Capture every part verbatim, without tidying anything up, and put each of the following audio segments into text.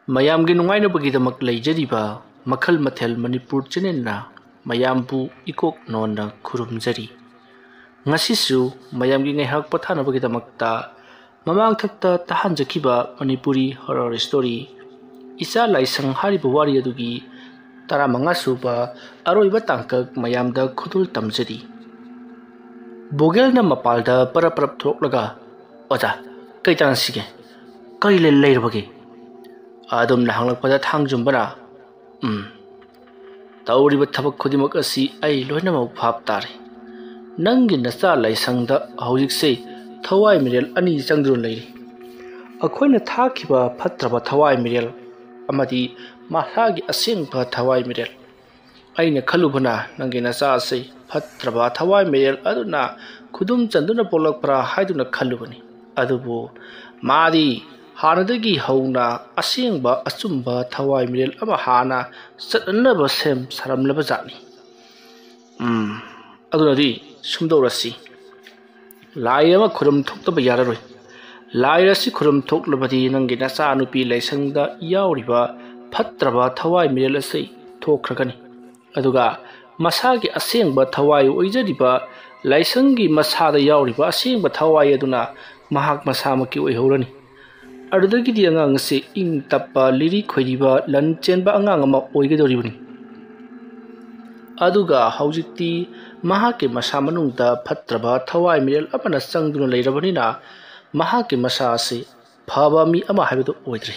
ꯃꯌꯥꯝꯒꯤ ꯅꯨꯡꯉꯥꯏꯅꯕꯒꯤꯗꯃꯛ ꯂꯩꯖꯔꯤꯕ ꯃꯈꯜ ꯃꯊꯦꯜ ꯃꯅꯤꯄꯨꯔ ꯆꯦꯅꯦꯜꯅ ꯃꯌꯥꯝꯕꯨ ꯏꯀꯣꯛ ꯅꯣꯟꯅ ꯈꯨꯔꯨꯝꯖꯔꯤ꯫ ꯉꯁꯤꯁꯨ ꯃꯌꯥꯝꯒꯤ ꯉꯥꯏꯍꯥꯛ ꯄꯣꯊꯥꯅꯕꯒꯤꯗꯃꯛꯇ ꯃꯃꯥꯡꯊꯛꯇ ꯇꯥꯍꯟꯖꯈꯤꯕ ꯃꯅꯤꯄꯨꯔꯤ ꯍꯣꯔꯔ ꯁ꯭ꯇꯣꯔꯤ ꯏꯆꯥ ꯂꯥꯏꯁꯪ ꯍꯥꯏꯔꯤꯕ ꯋꯥꯔꯤ ꯑꯗꯨꯒꯤ ꯇꯔꯥꯃꯉꯥ ꯁꯨꯕ ꯑꯔꯣꯏꯕ ꯇꯥꯡꯀꯛ ꯃꯌꯥꯝꯗ ꯈꯨꯗꯣꯜ ꯇꯝꯖꯔꯤ꯫ ꯕꯣꯒꯦꯜꯅ ꯃꯄꯥꯜꯗ ꯄꯔꯞ ꯄꯔꯞ ꯊꯣꯛꯂꯒ, "ꯑꯣꯖꯥ, ꯀꯩ ꯇꯥꯟꯅꯁꯤꯒꯦ? ꯀꯔꯤ ꯂꯩ-, ꯂꯩꯔꯕꯒꯦ?" ꯑꯗꯨꯝꯅ ꯍꯪꯂꯛꯄꯗ ꯊꯥꯡꯖꯨꯝꯕꯅ, "ꯎꯝ, ꯇꯧꯔꯤꯕ ꯊꯕꯛ ꯈꯨꯗꯤꯡꯃꯛ ꯑꯁꯤ ꯑꯩ ꯂꯣꯏꯅꯃꯛ ꯚꯥꯞ ꯇꯥꯔꯦ꯫ ꯅꯪꯒꯤ ꯅꯆꯥ ꯂꯥꯏꯁꯪꯗ ꯍꯧꯖꯤꯛꯁꯦ ꯊꯋꯥꯏ ꯃꯤꯔꯦꯜ ꯑꯅꯤ ꯆꯪꯗꯨꯅ ꯂꯩꯔꯤ꯫ ꯑꯩꯈꯣꯏꯅ ꯊꯥꯈꯤꯕ ꯐꯠꯇ꯭ꯔꯕ ꯊꯋꯥꯏ ꯃꯤꯔꯦꯜ ꯑꯃꯗꯤ ꯃꯁꯥꯒꯤ ꯑꯁꯦꯡꯕ ꯊꯋꯥꯏ ꯃꯤꯔꯦꯜ꯫ ꯑꯩꯅ ꯈꯜꯂꯨꯕꯅ ꯅꯪꯒꯤ ꯅꯆꯥ ꯑꯁꯤ ꯐꯠꯇ꯭ꯔꯕ ꯊꯋꯥꯏ ꯃꯤꯔꯦꯜ ꯑꯗꯨꯅ ꯈꯨꯗꯨꯝ ꯆꯟꯗꯨꯅ ꯄꯣꯛꯂꯛꯄ꯭ꯔꯥ ꯍꯥꯏꯗꯨꯅ ꯈꯜꯂꯨꯕꯅꯤ꯫ ꯑꯗꯨꯕꯨ ꯃꯥꯗꯤ ꯍꯥꯟꯅꯗꯒꯤ ꯍꯧꯅ ꯑꯁꯦꯡꯕ ꯑꯆꯨꯝꯕ ꯊꯋꯥꯏ ꯃꯤꯔꯦꯜ ꯑꯃ ꯍꯥꯟꯅ ꯆꯠꯅꯅꯕ ꯁꯦꯝ ꯁꯥꯔꯝꯂꯕ ꯖꯥꯠꯅꯤ꯫ ꯎꯝ, ꯑꯗꯨꯅꯗꯤ ꯁꯨꯝꯗꯧꯔꯁꯤ꯫ ꯂꯥꯏ ꯑꯃ ꯈꯨꯔꯨꯝ ꯊꯣꯛꯇꯕ ꯌꯥꯔꯔꯣꯏ꯫ ꯂꯥꯏ ꯑꯁꯤ ꯈꯨꯔꯨꯝ ꯊꯣꯛꯂꯕꯗꯤ ꯅꯪꯒꯤ ꯅꯆꯥꯅꯨꯄꯤ ꯂꯥꯏꯁꯪꯗ ꯌꯥꯎꯔꯤꯕ ꯐꯠꯇ꯭ꯔꯕ ꯊꯋꯥꯏ ꯃꯤꯔꯦꯜ ꯑꯁꯤ ꯊꯣꯛꯈ꯭ꯔꯒꯅꯤ꯫ ꯑꯗꯨꯒ ꯃꯁꯥꯒꯤ ꯑꯁꯦꯡꯕ ꯊꯋꯥꯏ ꯑꯣꯏꯖꯔꯤꯕ ꯂꯥꯏꯁꯪꯒꯤ ꯃꯁꯥꯗ ꯌꯥꯎꯔꯤꯕ ꯑꯁꯦꯡꯕ ꯊꯋꯥꯏ ꯑꯗꯨꯅ ꯃꯍꯥꯛ ꯃꯁꯥꯃꯛꯀꯤ ꯑꯣꯏꯍꯧꯔꯅꯤ꯫ ꯑꯗꯨꯗꯒꯤꯗꯤ ꯑꯉꯥꯡ ꯑꯁꯤ ꯏꯪ ꯇꯞꯄ, ꯂꯤꯔꯤ ꯈꯣꯏꯔꯤꯕ, ꯂꯟ ꯆꯦꯟꯕ ꯑꯉꯥꯡ ꯑꯃ ꯑꯣꯏꯒꯗꯧꯔꯤꯕꯅꯤ꯫ ꯑꯗꯨꯒ ꯍꯧꯖꯤꯛꯇꯤ ꯃꯍꯥꯛꯀꯤ ꯃꯁꯥ ꯃꯅꯨꯡꯗ ꯐꯠꯇ꯭ꯔꯕ ꯊꯋꯥꯏ ꯃꯤꯔꯦꯜ ꯑꯃꯅ ꯆꯪꯗꯨꯅ ꯂꯩꯔꯕꯅꯤꯅ ꯃꯍꯥꯛꯀꯤ ꯃꯁꯥ ꯑꯁꯤ ꯐꯕ ꯃꯤ ꯑꯃ ꯍꯥꯏꯕꯗꯨ ꯑꯣꯏꯗ꯭ꯔꯦ꯫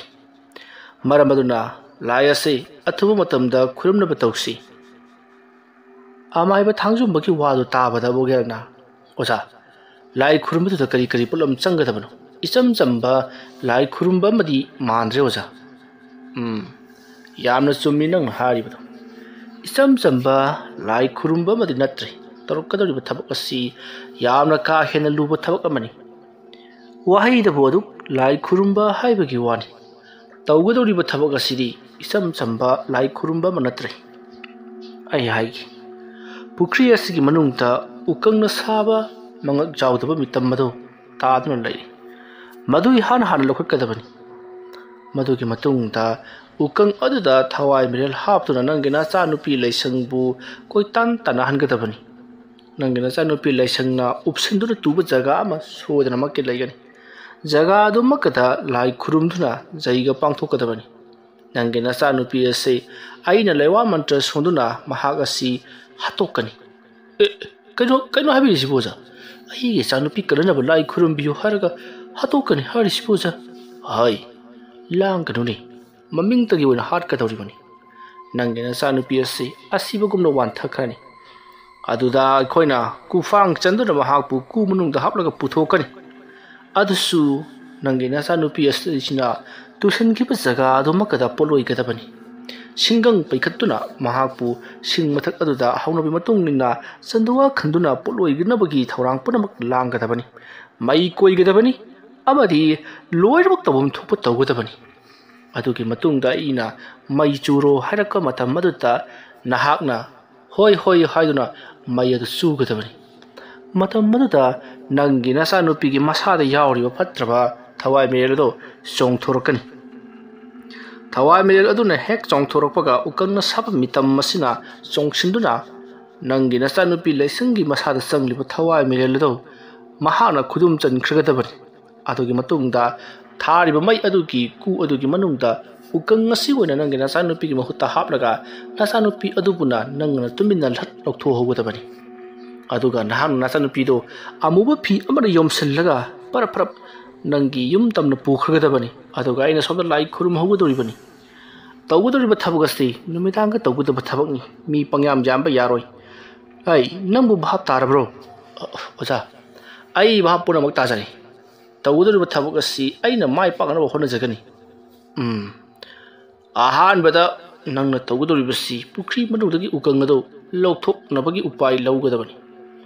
ꯃꯔꯝ ꯑꯗꯨꯅ ꯂꯥꯏ ꯑꯁꯤ ꯑꯊꯨꯕ ꯃꯇꯝꯗ ꯈꯨꯔꯨꯝꯅꯕ ꯇꯧꯁꯤ꯫" ꯑꯃꯥꯏꯕ ꯊꯥꯡꯖꯨꯝꯕꯒꯤ ꯋꯥꯗꯨ ꯇꯥꯕꯗ ꯕꯣꯒꯦꯜꯅ, "ꯑꯣꯖꯥ, ꯂꯥꯏ ꯈꯨꯔꯨꯝꯕꯗꯨꯗ ꯀꯔꯤ ꯀꯔꯤ ꯄꯣꯠꯂꯝ ꯆꯪꯒꯗꯕꯅꯣ? ꯏꯆꯝ ꯆꯝꯕ ꯂꯥꯏ ꯈꯨꯔꯨꯝꯕ ꯑꯃꯗꯤ ꯃꯥꯟꯗ꯭ꯔꯦ, ꯑꯣꯖꯥ꯫" "ꯎꯝ, ꯌꯥꯝꯅ ꯆꯨꯝꯃꯤ ꯅꯪꯅ ꯍꯥꯏꯔꯤꯕꯗꯣ꯫ ꯏꯆꯝ ꯆꯝꯕ ꯂꯥꯏ ꯈꯨꯔꯨꯝꯕ ꯑꯃꯗꯤ ꯅꯠꯇ꯭ꯔꯦ꯫ ꯇꯧꯔꯛꯀꯗꯧꯔꯤꯕ ꯊꯕꯛ ꯑꯁꯤ ꯌꯥꯝꯅ ꯀꯥ ꯍꯦꯟꯅ ꯂꯨꯕ ꯊꯕꯛ ꯑꯃꯅꯤ꯫ ꯋꯥꯍꯩꯗꯕꯨ ꯑꯗꯨꯛ ꯂꯥꯏ ꯈꯨꯔꯨꯝꯕ ꯍꯥꯏꯕꯒꯤ ꯋꯥꯅꯤ꯫ ꯇꯧꯒꯗꯧꯔꯤꯕ ꯊꯕꯛ ꯑꯁꯤꯗꯤ ꯏꯆꯝ ꯆꯝꯕ ꯂꯥꯏ ꯈꯨꯔꯨꯝꯕ ꯑꯃ ꯅꯠꯇ꯭ꯔꯦ꯫ ꯑꯩ ꯍꯥꯏꯒꯦ, ꯄꯨꯈ꯭ꯔꯤ ꯑꯁꯤꯒꯤ ꯃꯅꯨꯡꯗ ꯎꯀꯪꯅ ꯁꯥꯕ ꯃꯉꯛ ꯆꯥꯎꯗꯕ ꯃꯤꯇꯝ ꯑꯗꯨ ꯇꯥꯗꯨꯅ ꯂꯩꯔꯤ꯫ ꯃꯗꯨ ꯏꯍꯥꯟ ꯍꯥꯟꯅ ꯂꯧꯈꯠꯀꯗꯕꯅꯤ꯫ ꯃꯗꯨꯒꯤ ꯃꯇꯨꯡꯗ ꯎꯀꯪ ꯑꯗꯨꯗ ꯊꯋꯥꯏ ꯃꯤꯔꯦꯜ ꯍꯥꯞꯇꯨꯅ ꯅꯪꯒꯤ ꯅꯆꯥꯅꯨꯄꯤ ꯂꯩꯁꯪꯕꯨ ꯀꯣꯏꯇꯥꯟ ꯇꯥꯟꯅꯍꯟꯒꯗꯕꯅꯤ꯫ ꯅꯪꯒꯤ ꯅꯆꯥꯅꯨꯄꯤ ꯂꯩꯁꯪꯅ ꯎꯞꯁꯤꯟꯗꯨꯅ ꯇꯨꯕ ꯖꯒꯥ ꯑꯃ ꯁꯣꯏꯗꯅꯃꯛꯀꯤ ꯂꯩꯒꯅꯤ꯫ ꯖꯒꯥ ꯑꯗꯨꯃꯛꯀꯗ ꯂꯥꯏ ꯈꯨꯔꯨꯝꯗꯨꯅ ꯖꯩꯒ ꯄꯥꯡꯊꯣꯛꯀꯗꯕꯅꯤ꯫ ꯅꯪꯒꯤ ꯅꯆꯥꯅꯨꯄꯤ ꯑꯁꯤ ꯑꯩꯅ ꯂꯩꯋꯥ ꯃꯟꯇ꯭ꯔ ꯁꯣꯟꯗꯨꯅ ꯃꯍꯥꯛ ꯑꯁꯤ ꯍꯥꯠꯇꯣꯛꯀꯅꯤ꯫ "ꯑꯦ, ꯀꯩꯅꯣ, ꯀꯩꯅꯣ ꯍꯥꯏꯕꯤꯔꯤꯁꯤꯕꯨ, ꯑꯣꯖꯥ? ꯑꯩꯒꯤ ꯏꯆꯥꯅꯨꯄꯤ ꯀꯜꯂꯅꯕ ꯂꯥꯏ ꯈꯨꯔꯨꯝꯕꯤꯌꯨ ꯍꯥꯏꯔꯒ ꯍꯥꯠꯇꯣꯛꯀꯅꯤ ꯍꯥꯏꯔꯤꯁꯤꯕꯨ, ꯑꯣꯖꯥ?" "ꯍꯥꯏ, ꯂꯥꯡꯒꯅꯨꯅꯦ, ꯃꯃꯤꯡꯇꯒꯤ ꯑꯣꯏꯅ ꯍꯥꯠꯀꯗꯧꯔꯤꯕꯅꯤ꯫ ꯅꯪꯒꯤ ꯅꯆꯥꯅꯨꯄꯤ ꯑꯁꯤ ꯑꯁꯤꯕꯒꯨꯝꯅ ꯋꯥꯟꯊꯈ꯭ꯔꯅꯤ꯫ ꯑꯗꯨꯗ ꯑꯩꯈꯣꯏꯅ ꯀꯨꯐꯥꯡ ꯆꯟꯗꯨꯅ ꯃꯍꯥꯛꯄꯨ ꯀꯨ ꯃꯅꯨꯡꯗ ꯍꯥꯞꯂꯒ ꯄꯨꯊꯣꯛꯀꯅꯤ꯫ ꯑꯗꯨꯁꯨ ꯅꯪꯒꯤ ꯅꯆꯥꯅꯨꯄꯤ ꯑꯁꯤꯅ ꯇꯨꯁꯤꯟꯈꯤꯕ ꯖꯒꯥ ꯑꯗꯨꯃꯛꯀꯗ ꯄꯣꯠꯂꯣꯏꯒꯗꯕꯅꯤ꯫ ꯁꯤꯡꯒꯪ ꯄꯩꯈꯠꯇꯨꯅ ꯃꯍꯥꯛꯄꯨ ꯁꯤꯡ ꯃꯊꯛ ꯑꯗꯨꯗ ꯍꯧꯅꯕꯤ ꯃꯇꯨꯡ ꯏꯟꯅ ꯆꯟꯗꯨꯋꯥ ꯈꯟꯗꯨꯅ ꯄꯣꯠꯂꯣꯏꯅꯕꯒꯤ ꯊꯧꯔꯥꯡ ꯄꯨꯝꯅꯃꯛ ꯂꯥꯡꯒꯗꯕꯅꯤ꯫ ꯃꯩ ꯀꯣꯏꯒꯗꯕꯅꯤ ꯑꯃꯗꯤ ꯂꯣꯏꯅꯃꯛ ꯇꯧꯐꯝ ꯊꯣꯛꯄ ꯇꯧꯒꯗꯕꯅꯤ꯫ ꯑꯗꯨꯒꯤ ꯃꯇꯨꯡꯗ ꯑꯩꯅ ꯃꯩ ꯆꯨꯔꯣ ꯍꯥꯏꯔꯛꯄ ꯃꯇꯝ ꯑꯗꯨꯗ ꯅꯍꯥꯛꯅ ꯍꯣꯏ, ꯍꯣꯏ ꯍꯥꯏꯗꯨꯅ ꯃꯩ ꯑꯗꯨ ꯆꯨꯒꯗꯕꯅꯤ꯫ ꯃꯇꯝ ꯑꯗꯨꯗ ꯅꯪꯒꯤ ꯅꯆꯥꯅꯨꯄꯤꯒꯤ ꯃꯁꯥꯗ ꯌꯥꯎꯔꯤꯕ ꯐꯠꯇ꯭ꯔꯕ ꯊꯋꯥꯏ ꯃꯤꯔꯦꯜ ꯑꯗꯨ ꯆꯣꯡꯊꯣꯔꯛꯀꯅꯤ꯫ ꯊꯋꯥꯏ ꯃꯤꯔꯦꯜ ꯑꯗꯨꯅ ꯍꯦꯛ ꯆꯣꯡꯊꯣꯔꯛꯄꯒ ꯎꯀꯪꯅ ꯁꯥꯕ ꯃꯤꯇꯝ ꯑꯁꯤꯅ ꯆꯣꯡꯁꯤꯟꯗꯨꯅ ꯅꯪꯒꯤ ꯅꯆꯥꯅꯨꯄꯤ ꯂꯩꯁꯪꯒꯤ ꯃꯁꯥꯗ ꯆꯪꯂꯤꯕ ꯊꯋꯥꯏ ꯃꯤꯔꯦꯜ ꯑꯗꯨ ꯃꯍꯥꯛꯅ ꯈꯨꯗꯨꯝ ꯆꯟꯈ꯭ꯔꯒꯗꯕꯅꯤ꯫ ꯑꯗꯨꯒꯤ ꯃꯇꯨꯡꯗ ꯊꯥꯔꯤꯕ ꯃꯩ ꯑꯗꯨꯒꯤ ꯀꯨ ꯑꯗꯨꯒꯤ ꯃꯅꯨꯡꯗ ꯎꯀꯪ ꯑꯁꯤ ꯑꯣꯏꯅ ꯅꯪꯒꯤ ꯅꯆꯥꯅꯨꯄꯤꯒꯤ ꯃꯍꯨꯠꯇ ꯍꯥꯞꯂꯒ ꯅꯆꯥꯅꯨꯄꯤ ꯑꯗꯨꯕꯨꯅ ꯅꯪꯅ ꯇꯨꯃꯤꯟꯅ ꯂꯠ ꯂꯧꯊꯣꯛꯍꯧꯒꯗꯕꯅꯤ꯫ ꯑꯗꯨꯒ ꯅꯍꯥꯛꯅ ꯅꯆꯥꯅꯨꯄꯤꯗꯨ ꯑꯃꯨꯕ ꯐꯤ ꯑꯃꯅ ꯌꯣꯝꯁꯤꯜꯂꯒ ꯄꯔꯞ ꯄꯔꯞ ꯅꯪꯒꯤ ꯌꯨꯝ ꯇꯝꯅ ꯄꯨꯈ꯭ꯔꯒꯗꯕꯅꯤ꯫ ꯑꯗꯨꯒ ꯑꯩꯅ ꯁꯣꯝꯗ ꯂꯥꯏ ꯈꯨꯔꯨꯝꯍꯧꯒꯗꯧꯔꯤꯕꯅꯤ꯫ ꯇꯧꯒꯗꯧꯔꯤꯕ ꯊꯕꯛ ꯑꯁꯤ ꯅꯨꯃꯤꯗꯥꯡꯒ ꯇꯧꯒꯗꯕ ꯊꯕꯛꯅꯤ꯫ ꯃꯤ ꯄꯪꯌꯥꯝ ꯌꯥꯝꯕ ꯌꯥꯔꯣꯏ꯫ ꯑꯩ ꯅꯪꯕꯨ ꯚꯥꯞ ꯇꯥꯔꯕ꯭ꯔꯣ?" "ꯑ, ꯑꯣꯖꯥ, ꯑꯩ ꯚꯥꯞ ꯄꯨꯝꯅꯃꯛ ꯇꯥꯖꯔꯦ꯫ ꯇꯧꯒꯗꯧꯔꯤꯕ ꯊꯕꯛ ꯑꯁꯤ ꯑꯩꯅ ꯃꯥꯏ ꯄꯥꯛꯅꯕ ꯍꯣꯠꯅꯖꯒꯅꯤ꯫" "ꯎꯝ, ꯑꯍꯥꯟꯕꯗ ꯅꯪꯅ ꯇꯧꯒꯗꯧꯔꯤꯕꯁꯤ ꯄꯨꯈ꯭ꯔꯤ ꯃꯅꯨꯡꯗꯒꯤ ꯎꯀꯪ ꯑꯗꯨ ꯂꯧꯊꯣꯛꯅꯕꯒꯤ ꯎꯄꯥꯏ ꯂꯧꯒꯗꯕꯅꯤ꯫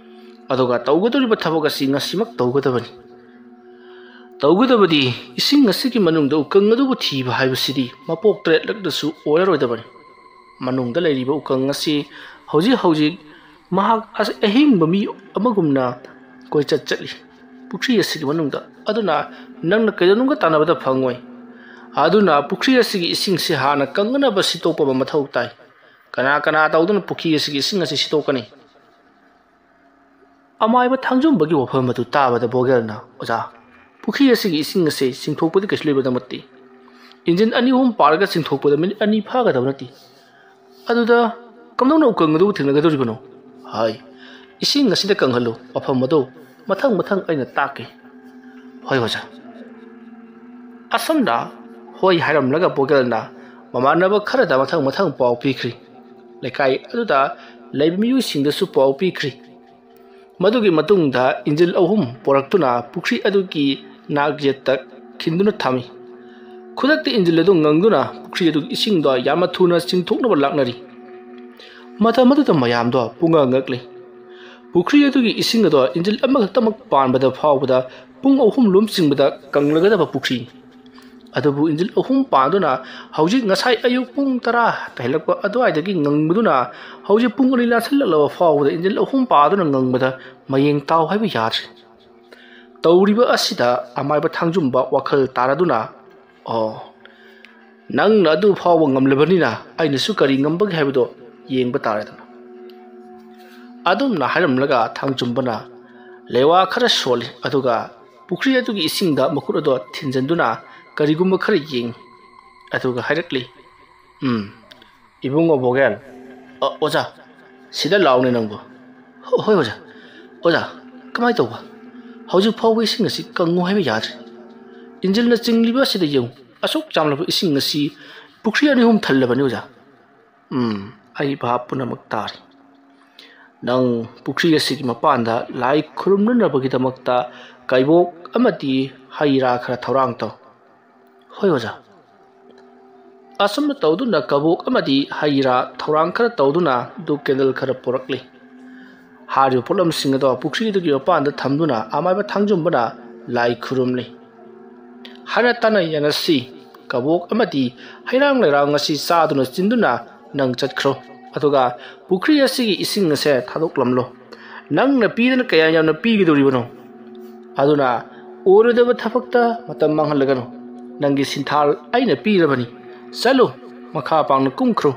ꯑꯗꯨꯒ ꯇꯧꯒꯗꯧꯔꯤꯕ ꯊꯕꯛ ꯑꯁꯤ ꯉꯁꯤꯃꯛ ꯇꯧꯒꯗꯕꯅꯤ꯫ ꯇꯧꯒꯗꯕꯗꯤ ꯏꯁꯤꯡ ꯑꯁꯤꯒꯤ ꯃꯅꯨꯡꯗ ꯎꯀꯪ ꯑꯗꯨꯕꯨ ꯊꯤꯕ ꯍꯥꯏꯕꯁꯤꯗꯤ ꯃꯄꯣꯛ ꯇꯔꯦꯠꯂꯛꯇꯁꯨ ꯑꯣꯏꯔꯔꯣꯏꯗꯕꯅꯤ꯫ ꯃꯅꯨꯡꯗ ꯂꯩꯔꯤꯕ ꯎꯀꯪ ꯑꯁꯤ ꯍꯧꯖꯤꯛ ꯍꯧꯖꯤꯛ ꯃꯍꯥꯛ ꯑꯁ-, ꯑꯍꯤꯡꯕ ꯃꯤ ꯑꯃꯒꯨꯝꯅ ꯀꯣꯏꯆꯠ ꯆꯠꯂꯤ ꯄꯨꯈ꯭ꯔꯤ ꯑꯁꯤꯒꯤ ꯃꯅꯨꯡꯗ꯫ ꯑꯗꯨꯅ ꯅꯪꯅ ꯀꯩꯗꯧꯅꯨꯡꯗ ꯇꯥꯟꯅꯕꯗ ꯐꯪꯉꯣꯏ꯫ ꯑꯗꯨꯅ ꯄꯨꯈ꯭ꯔꯤ ꯑꯁꯤꯒꯤ ꯏꯁꯤꯡꯁꯤ ꯍꯥꯟꯅ ꯀꯪꯅꯅꯕ ꯁꯤꯠꯇꯣꯛꯄ ꯑꯃ ꯃꯊꯧ ꯇꯥꯏ꯫ ꯀꯅꯥ ꯀꯅꯥ ꯇꯧꯗꯨꯅ ꯄꯨꯈ꯭ꯔꯤ ꯑꯁꯤꯒꯤ ꯏꯁꯤꯡ ꯑꯁꯤ ꯁꯤꯠꯇꯣꯛꯀꯅꯤ? ꯑꯃꯥꯏꯕ ꯊꯥꯡꯖꯨꯝꯕꯒꯤ ꯋꯥꯐꯝ ꯑꯗꯨ ꯇꯥꯕꯗ ꯕꯣꯒꯦꯜꯅ, "ꯑꯣꯖꯥ, ꯄꯨꯈ꯭ꯔꯤ ꯑꯁꯤꯒꯤ ꯏꯁꯤꯡ ꯑꯁꯤ ꯆꯤꯡꯊꯣꯛꯄꯗꯤ ꯀꯩꯁꯨ ꯂꯩꯕ ꯅꯠꯇꯦ꯫ ꯏꯟꯖꯤꯟ ꯑꯅꯤ ꯑꯍꯨꯝ ꯄꯥꯔꯒ ꯆꯤꯡꯊꯣꯛꯄꯗ ꯃꯤꯅꯤꯠ ꯑꯅꯤ ꯐꯥꯒꯗꯕ ꯅꯠꯇꯦ꯫ ꯑꯗꯨꯗ ꯀꯝꯗꯧꯅ ꯎꯀꯪ ꯑꯗꯨꯕꯨ ꯊꯦꯡꯅꯒꯗꯧꯔꯤꯕꯅꯣ?" "ꯍꯥꯏ, ꯏꯁꯤꯡ ꯑꯁꯤꯗ ꯀꯪꯍꯜꯂꯨ, ꯃꯐꯝ ꯑꯗꯨ ꯃꯊꯪ ꯃꯊꯪ ꯑꯩꯅ ꯇꯥꯛꯀꯦ"꯫ "ꯍꯣꯏ ꯑꯣꯖꯥ"꯫ ꯑꯁꯨꯝꯅ ꯍꯣꯏ ꯍꯥꯏꯔꯝꯂꯒ ꯕꯣꯒꯦꯜꯅ ꯃꯃꯥꯟꯅꯕ ꯈꯔꯗ ꯃꯊꯪ ꯃꯊꯪ ꯄꯥꯎ ꯄꯤꯈ꯭ꯔꯤ꯫ ꯂꯩꯀꯥꯏ ꯑꯗꯨꯗ ꯂꯩꯕ ꯃꯤꯑꯣꯏꯁꯤꯡꯗꯁꯨ ꯄꯥꯎ ꯄꯤꯈ꯭ꯔꯤ꯫ ꯃꯗꯨꯒꯤ ꯃꯇꯨꯡꯗ ꯏꯟꯖꯤꯜ ꯑꯍꯨꯝ ꯄꯨꯔꯛꯇꯨꯅ ꯄꯨꯈ꯭ꯔꯤ ꯑꯗꯨꯒꯤ ꯅꯥꯛ ꯌꯦꯠꯇ ꯈꯤꯟꯗꯨꯅ ꯊꯝꯃꯤ꯫ ꯈꯨꯗꯛꯇ ꯏꯟꯖꯤꯜ ꯑꯗꯨ ꯉꯪꯗꯨꯅ ꯄꯨꯈ꯭ꯔꯤ ꯑꯗꯨꯒꯤ ꯏꯁꯤꯡꯗꯣ ꯌꯥꯝꯅ ꯊꯨꯅ ꯆꯤꯡꯊꯣꯛꯅꯕ ꯂꯥꯛꯅꯔꯤ꯫ ꯃꯇꯝ ꯑꯗꯨꯗ ꯃꯌꯥꯝꯗꯣ ꯄꯨꯡꯉꯛ ꯉꯛꯂꯤ꯫ ꯄꯨꯈ꯭ꯔꯤ ꯑꯗꯨꯒꯤ ꯏꯁꯤꯡ ꯑꯗꯣ ꯏꯟꯖꯤꯜ ꯑꯃꯈꯛꯇꯃꯛ ꯄꯥꯟꯕꯗ ꯐꯥꯎꯕꯗ ꯄꯨꯡ ꯑꯍꯨꯝ ꯂꯣꯝ ꯆꯤꯡꯕꯗ ꯀꯪꯂꯒꯗꯕ ꯄꯨꯈ꯭ꯔꯤ꯫ ꯑꯗꯨꯕꯨ ꯏꯟꯖꯤꯜ ꯑꯍꯨꯝ ꯄꯥꯟꯗꯨꯅ ꯍꯧꯖꯤꯛ ꯉꯁꯥꯏ ꯑꯌꯨꯛ ꯄꯨꯡ ꯇꯔꯥ ꯇꯥꯍꯜꯂꯛꯄ ꯑꯗꯨꯋꯥꯏꯗꯒꯤ ꯉꯪꯕꯗꯨꯅ ꯍꯧꯖꯤꯛ ꯄꯨꯡ ꯑꯅꯤ ꯂꯥꯟꯁꯤꯜꯂꯛꯂꯕ ꯐꯥꯎꯕꯗ ꯏꯟꯖꯤꯜ ꯑꯍꯨꯝ ꯄꯥꯟꯗꯨꯅ ꯉꯪꯕꯗ ꯃꯌꯦꯡ ꯇꯥꯎ ꯍꯥꯏꯕ ꯌꯥꯗ꯭ꯔꯦ꯫ ꯇꯧꯔꯤꯕ ꯑꯁꯤꯗ ꯑꯃꯥꯏꯕ ꯊꯥꯡꯖꯨꯝꯕ ꯋꯥꯈꯜ ꯇꯥꯔꯗꯨꯅ, "ꯑꯣ, ꯅꯪꯅ ꯑꯗꯨ ꯐꯥꯎꯕ ꯉꯝꯂꯕꯅꯤꯅ ꯑꯩꯅꯁꯨ ꯀꯔꯤ ꯉꯝꯕꯒꯦ ꯍꯥꯏꯕꯗꯣ ꯌꯦꯡꯕ ꯇꯥꯔꯦꯗꯅ"꯫ ꯑꯗꯨꯝꯅ ꯍꯥꯏꯔꯝꯂꯒ ꯊꯥꯡꯖꯨꯝꯕꯅ ꯂꯩꯋꯥ ꯈꯔ ꯁꯣꯜꯂꯤ, ꯑꯗꯨꯒ ꯄꯨꯈ꯭ꯔꯤ ꯑꯗꯨꯒꯤ ꯏꯁꯤꯡꯗ ꯃꯈꯨꯠ ꯑꯗꯣ ꯊꯤꯟꯖꯤꯟꯗꯨꯅ ꯀꯔꯤꯒꯨꯝꯕ ꯈꯔ ꯌꯦꯡꯏ꯫ ꯑꯗꯨꯒ ꯍꯥꯏꯔꯛꯂꯤ, "ꯎꯝ, ꯏꯕꯨꯡꯉꯣ ꯕꯣꯒꯦꯟ, ꯑ, ꯑꯣꯖꯥ, ꯁꯤꯗ ꯂꯥꯎꯅꯦ ꯅꯪꯕꯨ"꯫ "ꯍꯣ-, ꯍꯣꯏ ꯑꯣꯖꯥ"꯫ "ꯑꯣꯖꯥ, ꯀꯃꯥꯏ ꯇꯧꯕ? ꯍꯧꯖꯤꯛ ꯐꯥꯎꯕ ꯏꯁꯤꯡ ꯑꯁꯤ ꯀꯪꯉꯨ ꯍꯥꯏꯕ ꯌꯥꯗ꯭ꯔꯤ꯫ ꯏꯟꯖꯤꯜꯅ ꯆꯤꯡꯂꯤꯕ ꯑꯁꯤꯗ ꯌꯦꯡꯉꯨ, ꯑꯁꯨꯛ ꯆꯥꯝꯂꯕ ꯏꯁꯤꯡ ꯑꯁꯤ ꯄꯨꯈ꯭ꯔꯤ ꯑꯅꯤ ꯑꯍꯨꯝ ꯊꯜꯂꯕꯅꯤ ꯑꯣꯖꯥ"꯫ "ꯎꯝ, ꯑꯩ ꯚꯥꯞ ꯄꯨꯝꯅꯃꯛ ꯇꯥꯔꯦ꯫ ꯅꯪ ꯄꯨꯈ꯭ꯔꯤ ꯑꯁꯤꯒꯤ ꯃꯄꯥꯟꯗ ꯂꯥꯏ ꯈꯨꯔꯨꯝꯅꯅꯕꯒꯤꯗꯃꯛꯇ ꯀꯩꯕꯣꯛ ꯑꯃꯗꯤ ꯍꯩ ꯔꯥ ꯈꯔ ꯊꯧꯔꯥꯡ ꯇꯧ"꯫ "ꯍꯣꯏ ꯑꯣꯖꯥ"꯫ ꯑꯁꯨꯝꯅ ꯇꯧꯗꯨꯅ ꯀꯕꯣꯛ ꯑꯃꯗꯤ ꯍꯩ ꯔꯥ ꯊꯧꯔꯥꯡ ꯈꯔ ꯇꯧꯗꯨꯅ ꯙꯨꯞ ꯀꯦꯟꯗꯜ ꯈꯔ ꯄꯨꯔꯛꯂꯤ꯫ ꯍꯥꯏꯔꯤꯕ ꯄꯣꯠꯂꯝꯁꯤꯡ ꯑꯗꯣ ꯄꯨꯈ꯭ꯔꯤꯗꯨꯒꯤ ꯃꯄꯥꯟꯗ ꯊꯝꯗꯨꯅ ꯑꯃꯥꯏꯕ ꯊꯥꯡꯖꯨꯝꯕꯅ ꯂꯥꯏ ꯈꯨꯔꯨꯝꯂꯤ꯫ "ꯍꯥꯏꯅ ꯇꯥꯅ ꯌꯥꯅꯁꯤ, ꯀꯕꯣꯛ ꯑꯃꯗꯤ ꯍꯩꯔꯥꯡ ꯂꯩꯔꯥꯡ ꯑꯁꯤ ꯆꯥꯗꯨꯅ ꯆꯤꯟꯗꯨꯅ ꯅꯪ ꯆꯠꯈ꯭ꯔꯣ, ꯑꯗꯨꯒ ꯄꯨꯈ꯭ꯔꯤ ꯑꯁꯤꯒꯤ ꯏꯁꯤꯡ ꯑꯁꯦ ꯊꯥꯗꯣꯛꯂꯝꯂꯣ꯫ ꯅꯪꯅ ꯄꯤꯗꯅ ꯀꯌꯥ ꯌꯥꯝꯅ ꯄꯤꯒꯗꯧꯔꯤꯕꯅꯣ? ꯑꯗꯨꯅ ꯑꯣꯏꯔꯣꯏꯗꯕ ꯊꯕꯛꯇ ꯃꯇꯝ ꯃꯥꯡꯍꯜꯂꯒꯅꯨ꯫ "ꯅꯪꯒꯤ ꯁꯤꯟꯊꯥꯜ ꯑꯩꯅ ꯄꯤꯔꯕꯅꯤ꯫ ꯆꯠꯂꯨ, ꯃꯈꯥ ꯄꯥꯡꯅ ꯀꯨꯝꯈ꯭ꯔꯣ"꯫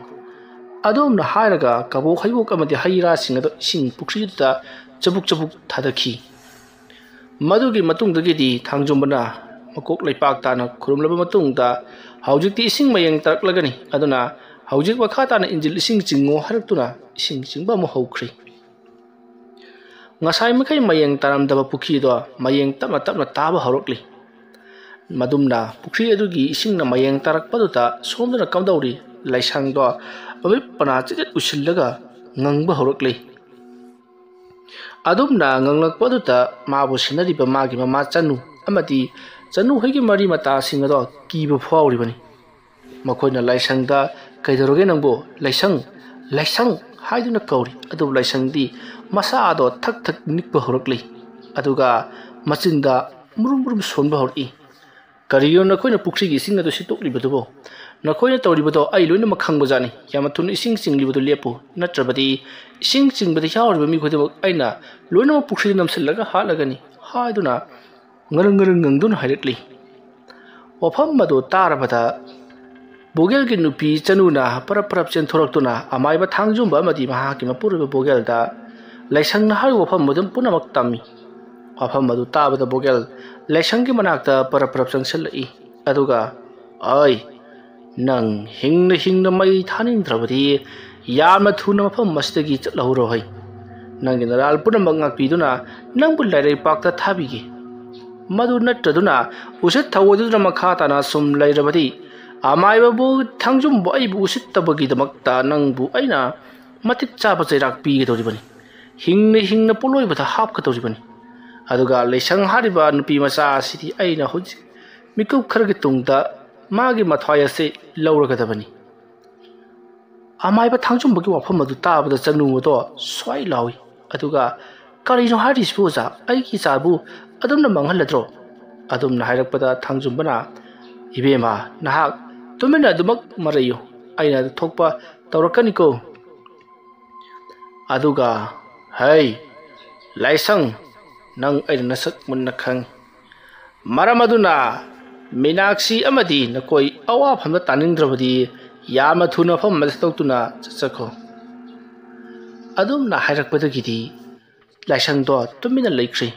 ꯑꯗꯨꯝꯅ ꯍꯥꯏꯔꯒ ꯀꯕꯣꯛ ꯍꯩꯕꯣꯛ ꯑꯃꯗꯤ ꯍꯩ ꯔꯥꯁꯤꯡ ꯑꯗꯨ ꯏꯁꯤꯡ ꯄꯨꯈ꯭ꯔꯤꯗꯨꯗ ꯆꯕꯨꯛ ꯆꯕꯨꯛ ꯊꯥꯗꯈꯤ꯫ ꯃꯗꯨꯒꯤ ꯃꯇꯨꯡꯗꯒꯤꯗꯤ ꯊꯥꯡꯖꯨꯝꯕꯅ ꯃꯀꯣꯛ ꯂꯩꯄꯥꯛ ꯇꯥꯅ ꯈꯨꯔꯨꯝꯂꯕ ꯃꯇꯨꯡꯗ, "ꯍꯧꯖꯤꯛꯇꯤ ꯏꯁꯤꯡ ꯃꯌꯦꯡ ꯇꯥꯔꯛꯂꯒꯅꯤ, ꯑꯗꯨꯅ ꯍꯧꯖꯤꯛ ꯃꯈꯥ ꯇꯥꯅ ꯏꯟꯖꯤꯜ ꯏꯁꯤꯡ ꯆꯤꯡꯉꯣ" ꯍꯥꯏꯔꯛꯇꯨꯅ ꯏꯁꯤꯡ ꯆꯤꯡꯕ ꯑꯃꯨꯛ ꯍꯧꯈ꯭ꯔꯤ꯫ ꯉꯁꯥꯏ ꯃꯈꯩ ꯃꯌꯦꯡ ꯇꯥꯔꯝꯗꯕ ꯄꯨꯈ꯭ꯔꯤꯗꯣ ꯃꯌꯦꯡ ꯇꯞꯅ ꯇꯞꯅ ꯇꯥꯕ ꯍꯧꯔꯛꯂꯤ꯫ ꯃꯗꯨꯝꯅ ꯄꯨꯈ꯭ꯔꯤ ꯑꯗꯨꯒꯤ ꯏꯁꯤꯡꯅ ꯃꯌꯦꯡ ꯇꯥꯔꯛꯄꯗꯨꯗ ꯁꯣꯝꯗꯅ ꯀꯝꯗꯧꯔꯤ, ꯂꯥꯏꯁꯪꯗꯣ ꯃꯃꯤꯠ ꯄꯅꯥ ꯆꯤꯖꯠ ꯎꯏꯁꯤꯜꯂꯒ ꯉꯪꯕ ꯍꯧꯔꯛꯂꯤ꯫ ꯑꯗꯨꯝꯅ ꯉꯪꯂꯛꯄꯗꯨꯗ ꯃꯥꯕꯨ ꯁꯦꯟꯅꯔꯤꯕ ꯃꯥꯒꯤ ꯃꯃꯥ ꯆꯅꯨ ꯑꯃꯗꯤ ꯆꯅꯨ ꯍꯣꯏꯒꯤ ꯃꯔꯤ ꯃꯇꯥꯁꯤꯡ ꯑꯗꯣ ꯀꯤꯕ ꯐꯥꯎꯔꯤꯕꯅꯤ꯫ ꯃꯈꯣꯏꯅ ꯂꯥꯏꯁꯪꯗ, "ꯀꯩꯗꯧꯔꯒꯦ ꯅꯪꯕꯨ, ꯂꯥꯏꯁꯪ, ꯂꯥꯏꯁꯪ?" ꯍꯥꯏꯗꯨꯅ ꯀꯧꯔꯤ꯫ ꯑꯗꯨꯕꯨ ꯂꯥꯏꯁꯪꯗꯤ ꯃꯁꯥꯗꯣ ꯊꯛ ꯊꯛ ꯅꯤꯛꯄ ꯍꯧꯔꯛꯂꯤ꯫ ꯑꯗꯨꯒ ꯃꯆꯤꯟꯗ ꯃꯨꯔꯨꯝ ꯃꯨꯔꯨꯝ ꯁꯣꯟꯕ ꯍꯧꯔꯛꯏ꯫ "ꯀꯔꯤꯒꯤꯅꯣ ꯅꯈꯣꯏꯅ ꯄꯨꯈ꯭ꯔꯤꯒꯤ ꯏꯁꯤꯡ ꯑꯗꯨ ꯁꯤꯠꯇꯣꯛꯂꯤꯕꯗꯨꯕꯨ? ꯅꯈꯣꯏꯅ ꯇꯧꯔꯤꯕꯗꯣ ꯑꯩ ꯂꯣꯏꯅꯃꯛ ꯈꯪꯕꯖꯥꯠꯅꯤ꯫ ꯌꯥꯝꯅ ꯊꯨꯅ ꯏꯁꯤꯡ ꯆꯤꯡꯂꯤꯕꯗꯨ ꯂꯦꯞꯄꯨ, ꯅꯠꯇ꯭ꯔꯕꯗꯤ ꯏꯁꯤꯡ ꯆꯤꯡꯕꯗ ꯌꯥꯎꯔꯤꯕ ꯃꯤ ꯈꯨꯗꯤꯡꯃꯛ ꯑꯩꯅ ꯂꯣꯏꯅꯃꯛ ꯄꯨꯈ꯭ꯔꯤꯗ ꯅꯝꯁꯤꯜꯂꯒ ꯍꯥꯠꯂꯒꯅꯤ" ꯍꯥꯏꯗꯨꯅ ꯉꯔꯪ ꯉꯔꯪ ꯉꯪꯗꯨꯅ ꯍꯥꯏꯔꯛꯂꯤ꯫ ꯋꯥꯐꯝ ꯑꯗꯨ ꯇꯥꯔꯕꯗ ꯕꯣꯒꯦꯜꯒꯤ ꯅꯨꯄꯤ ꯆꯅꯨꯅ ꯄꯔꯞ ꯄꯔꯞ ꯆꯦꯟꯊꯣꯔꯛꯇꯨꯅ ꯑꯃꯥꯏꯕ ꯊꯥꯡꯖꯨꯝꯕ ꯑꯃꯗꯤ ꯃꯍꯥꯛꯀꯤ ꯃꯄꯨꯔꯣꯏꯕ ꯕꯣꯒꯦꯜꯗ ꯂꯥꯏꯁꯪꯅ ꯍꯥꯏꯔꯤꯕ ꯋꯥꯐꯝ ꯑꯗꯨ ꯄꯨꯝꯅꯃꯛ ꯇꯝꯃꯤ꯫ ꯋꯥꯐꯝ ꯑꯗꯨ ꯇꯥꯕꯗ ꯕꯣꯒꯦꯜ ꯂꯥꯏꯁꯪꯒꯤ ꯃꯅꯥꯛꯇ ꯄꯔꯞ ꯄꯔꯞ ꯆꯪꯁꯤꯜꯂꯛꯏ꯫ ꯑꯗꯨꯒ, "ꯑꯩ, ꯅꯪ ꯍꯤꯡꯅ ꯍꯤꯡꯅ ꯃꯩ ꯊꯥꯅꯤꯡꯗ꯭ꯔꯕꯗꯤ ꯌꯥꯝꯅ ꯊꯨꯅ ꯃꯐꯝ ꯑꯁꯤꯗꯒꯤ ꯆꯠꯍꯧꯔꯣ ꯍꯩ꯫ ꯅꯪꯒꯤ ꯅꯔꯥꯜ ꯄꯨꯝꯅꯃꯛ ꯉꯥꯛꯄꯤꯗꯨꯅ ꯅꯪꯕꯨ ꯂꯥꯏꯔꯩꯄꯥꯛꯇ ꯊꯥꯕꯤꯒꯦ꯫ ꯃꯗꯨ ꯅꯠꯇ꯭ꯔꯗꯨꯅ ꯎꯁꯤꯠ ꯊꯑꯣꯏꯗꯨꯅ ꯃꯈꯥ ꯇꯥꯅ ꯁꯨꯝ ꯂꯩꯔꯕꯗꯤ ꯑꯃꯥꯏꯕꯕꯨ ꯊꯥꯡꯖꯨꯝꯕꯨ ꯑꯩꯕꯨ ꯎꯁꯤꯠꯇꯕꯒꯤꯗꯃꯛꯇ ꯅꯪꯕꯨ ꯑꯩꯅ ꯃꯇꯤꯛ ꯆꯥꯕ ꯆꯩꯔꯥꯛ ꯄꯤꯒꯗꯧꯔꯤꯕꯅꯤ꯫ ꯍꯤꯡꯅ ꯍꯤꯡꯅ ꯄꯣꯠꯂꯣꯏꯕꯗ ꯍꯥꯞꯀꯗꯧꯔꯤꯕꯅꯤ꯫ ꯑꯗꯨꯒ ꯂꯩꯁꯪ ꯍꯥꯏꯔꯤꯕ ꯅꯨꯄꯤ ꯃꯆꯥ ꯑꯁꯤꯗꯤ ꯑꯩꯅ ꯍꯧꯖꯤꯛ ꯃꯤꯀꯨꯞ ꯈꯔꯒꯤ ꯇꯨꯡꯗ ꯃꯥꯒꯤ ꯃꯊ꯭ꯋꯥꯏ ꯑꯁꯤ ꯂꯧꯔꯒꯗꯕꯅꯤ"꯫ ꯑꯃꯥꯏꯕ ꯊꯥꯡꯖꯨꯝꯕꯒꯤ ꯋꯥꯐꯝ ꯑꯗꯨ ꯇꯥꯕꯗ ꯆꯅꯨ ꯑꯗꯣ ꯁ꯭ꯋꯥꯏ ꯂꯥꯎꯏ꯫ ꯑꯗꯨꯒ, "ꯀꯔꯤꯅꯣ ꯍꯥꯏꯔꯤꯁꯤꯕꯨ ꯑꯣꯖꯥ? ꯑꯩꯒꯤ ꯏꯆꯥꯕꯨ ꯑꯗꯨꯝꯅ ꯃꯥꯡꯍꯜꯂꯗ꯭ꯔꯣ?" ꯑꯗꯨꯝꯅ ꯍꯥꯏꯔꯛꯄꯗ ꯊꯥꯡꯖꯨꯝꯕꯅ, "ꯏꯕꯦꯝꯃ, ꯅꯍꯥꯛ ꯇꯨꯃꯤꯟꯅ ꯑꯗꯨꯃꯛ ꯃꯔꯩꯌꯨ꯫ ꯑꯩꯅ ꯊꯣꯛꯄ ꯇꯧꯔꯛꯀꯅꯤꯀꯣ"꯫ ꯑꯗꯨꯒ, "ꯍꯩ, ꯂꯥꯏꯁꯪ, ꯅꯪ ꯑꯩꯅ ꯅꯁꯛ ꯃꯨꯟꯅ ꯈꯪꯏ꯫ ꯃꯔꯝ ꯑꯗꯨꯅ "ꯃꯤꯅꯥꯛꯁꯤ ꯑꯃꯗꯤ ꯅꯈꯣꯏ ꯑꯋꯥꯐꯝꯗ ꯇꯥꯅꯤꯡꯗ꯭ꯔꯕꯗꯤ ꯌꯥꯝꯅ ꯊꯨꯅ ꯃꯐꯝ ꯑꯃꯗ ꯊꯥꯗꯣꯛꯇꯨꯅ ꯆꯠꯆꯈꯣ"꯫ ꯑꯗꯨꯝꯅ ꯍꯥꯏꯔꯛꯄꯗꯒꯤꯗꯤ ꯂꯥꯏꯁꯪꯗꯣ ꯇꯨꯃꯤꯟꯅ ꯂꯩꯈ꯭ꯔꯤ꯫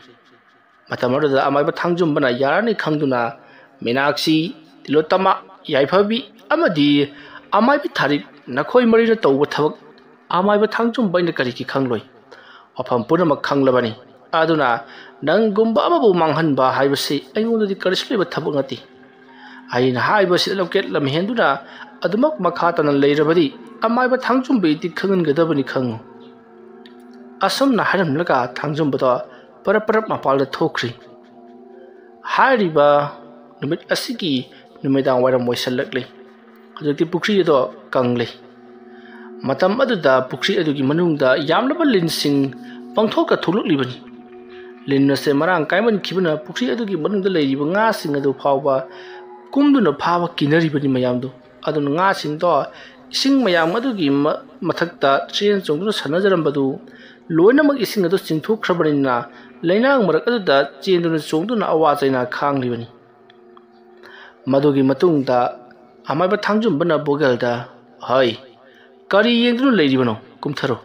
ꯃꯇꯝ ꯑꯗꯨꯗ ꯑꯃꯥꯏꯕ ꯊꯥꯡꯖꯨꯝꯕꯅ ꯌꯥꯔꯅꯤ ꯈꯪꯗꯨꯅ, "ꯃꯤꯅꯥꯛꯁꯤ, ꯇꯤꯂꯣꯇꯃ, ꯌꯥꯏꯐꯕꯤ ꯑꯃꯗꯤ ꯑꯃꯥꯏꯕꯤ ꯊꯥꯔꯤꯛ, ꯅꯈꯣꯏ ꯃꯔꯤꯅ ꯇꯧꯕ ꯊꯕꯛ ꯑꯃꯥꯏꯕ ꯊꯥꯡꯖꯨꯝꯕ ꯑꯩꯅ ꯀꯔꯤꯒꯤ ꯈꯪꯂꯣꯏ? ꯋꯥꯐꯝ ꯄꯨꯝꯅꯃꯛ ꯈꯪꯂꯕꯅꯤ꯫ ꯑꯗꯨꯅ ꯅꯪꯒꯨꯝꯕ ꯑꯃꯕꯨ ꯃꯥꯡꯍꯟꯕ ꯍꯥꯏꯕꯁꯤ ꯑꯩꯉꯣꯟꯗꯗꯤ ꯀꯔꯤꯁꯨ ꯂꯩꯕ ꯊꯕꯛ ꯅꯠꯇꯦ꯫ ꯑꯩꯅ ꯍꯥꯏꯕꯁꯤꯗ ꯂꯝꯀꯦꯠ ꯂꯝꯍꯦꯟꯗꯨꯅ ꯑꯗꯨꯃꯛ ꯃꯈꯥ ꯇꯥꯅ ꯂꯩꯔꯕꯗꯤ ꯑꯃꯥꯏꯕ ꯊꯥꯡꯖꯨꯝꯕ ꯏꯇꯤ ꯈꯪꯍꯟꯒꯗꯕꯅꯤ ꯈꯪꯉꯨ"꯫ ꯑꯁꯨꯝꯅ ꯍꯥꯏꯔꯝꯂꯒ ꯊꯥꯡꯖꯨꯝꯕꯗꯣ ꯄꯔꯞ ꯄꯔꯞ ꯃꯄꯥꯜꯗ ꯊꯣꯛꯈ꯭ꯔꯤ꯫ ꯍꯥꯏꯔꯤꯕ ꯅꯨꯃꯤꯠ ꯑꯁꯤꯒꯤ ꯅꯨꯃꯤꯗꯥꯡ ꯋꯥꯏꯔꯝ ꯑꯣꯏꯁꯜꯂꯛꯂꯤ꯫ ꯍꯧꯖꯤꯛꯇꯤ ꯄꯨꯈ꯭ꯔꯤ ꯑꯗꯣ ꯀꯪꯂꯦ꯫ ꯃꯇꯝ ꯑꯗꯨꯗ ꯄꯨꯈ꯭ꯔꯤ ꯑꯗꯨꯒꯤ ꯃꯅꯨꯡꯗ ꯌꯥꯝꯂꯕ ꯂꯤꯟꯁꯤꯡ ꯄꯪꯊꯣꯛꯇ ꯊꯣꯛꯂꯛꯂꯤꯕꯅꯤ꯫ ꯂꯤꯟ ꯑꯁꯦ ꯃꯔꯥꯡ ꯀꯥꯏꯃꯟꯈꯤꯕꯅ ꯄꯨꯈ꯭ꯔꯤ ꯑꯗꯨꯒꯤ ꯃꯅꯨꯡꯗ ꯂꯩꯔꯤꯕ ꯉꯥꯁꯤꯡ ꯑꯗꯨ ꯐꯥꯎꯕ ꯀꯨꯝꯗꯨꯅ ꯐꯥꯕ ꯀꯤꯅꯔꯤꯕꯅꯤ ꯃꯌꯥꯝꯗꯨ꯫ ꯑꯗꯨꯅ ꯉꯥꯁꯤꯡꯗꯣ ꯏꯁꯤꯡ ꯃꯌꯥꯝ ꯑꯗꯨꯒꯤ ꯃ-, ꯃꯊꯛꯇ ꯆꯦꯟ ꯆꯣꯡꯗꯨꯅ ꯁꯥꯟꯅꯖꯔꯝꯕꯗꯨ ꯂꯣꯏꯅꯃꯛ ꯏꯁꯤꯡ ꯑꯗꯨ ꯆꯤꯡꯊꯣꯛꯈ꯭ꯔꯕꯅꯤꯅ ꯂꯩꯅꯥꯡ ꯃꯔꯛ ꯑꯗꯨꯗ ꯆꯦꯟꯗꯨꯅ ꯆꯣꯡꯗꯨꯅ ꯑꯋꯥ ꯆꯩꯅꯥ ꯈꯥꯡꯂꯤꯕꯅꯤ꯫ ꯃꯗꯨꯒꯤ ꯃꯇꯨꯡꯗ ꯑꯃꯥꯏꯕ ꯊꯥꯡꯖꯨꯝꯕꯅ ꯕꯣꯒꯦꯜꯗ, "ꯍꯩ, ꯀꯔꯤ ꯌꯦꯡꯗꯨꯅ ꯂꯩꯔꯤꯕꯅꯣ? ꯀꯨꯝꯊꯔꯣ꯫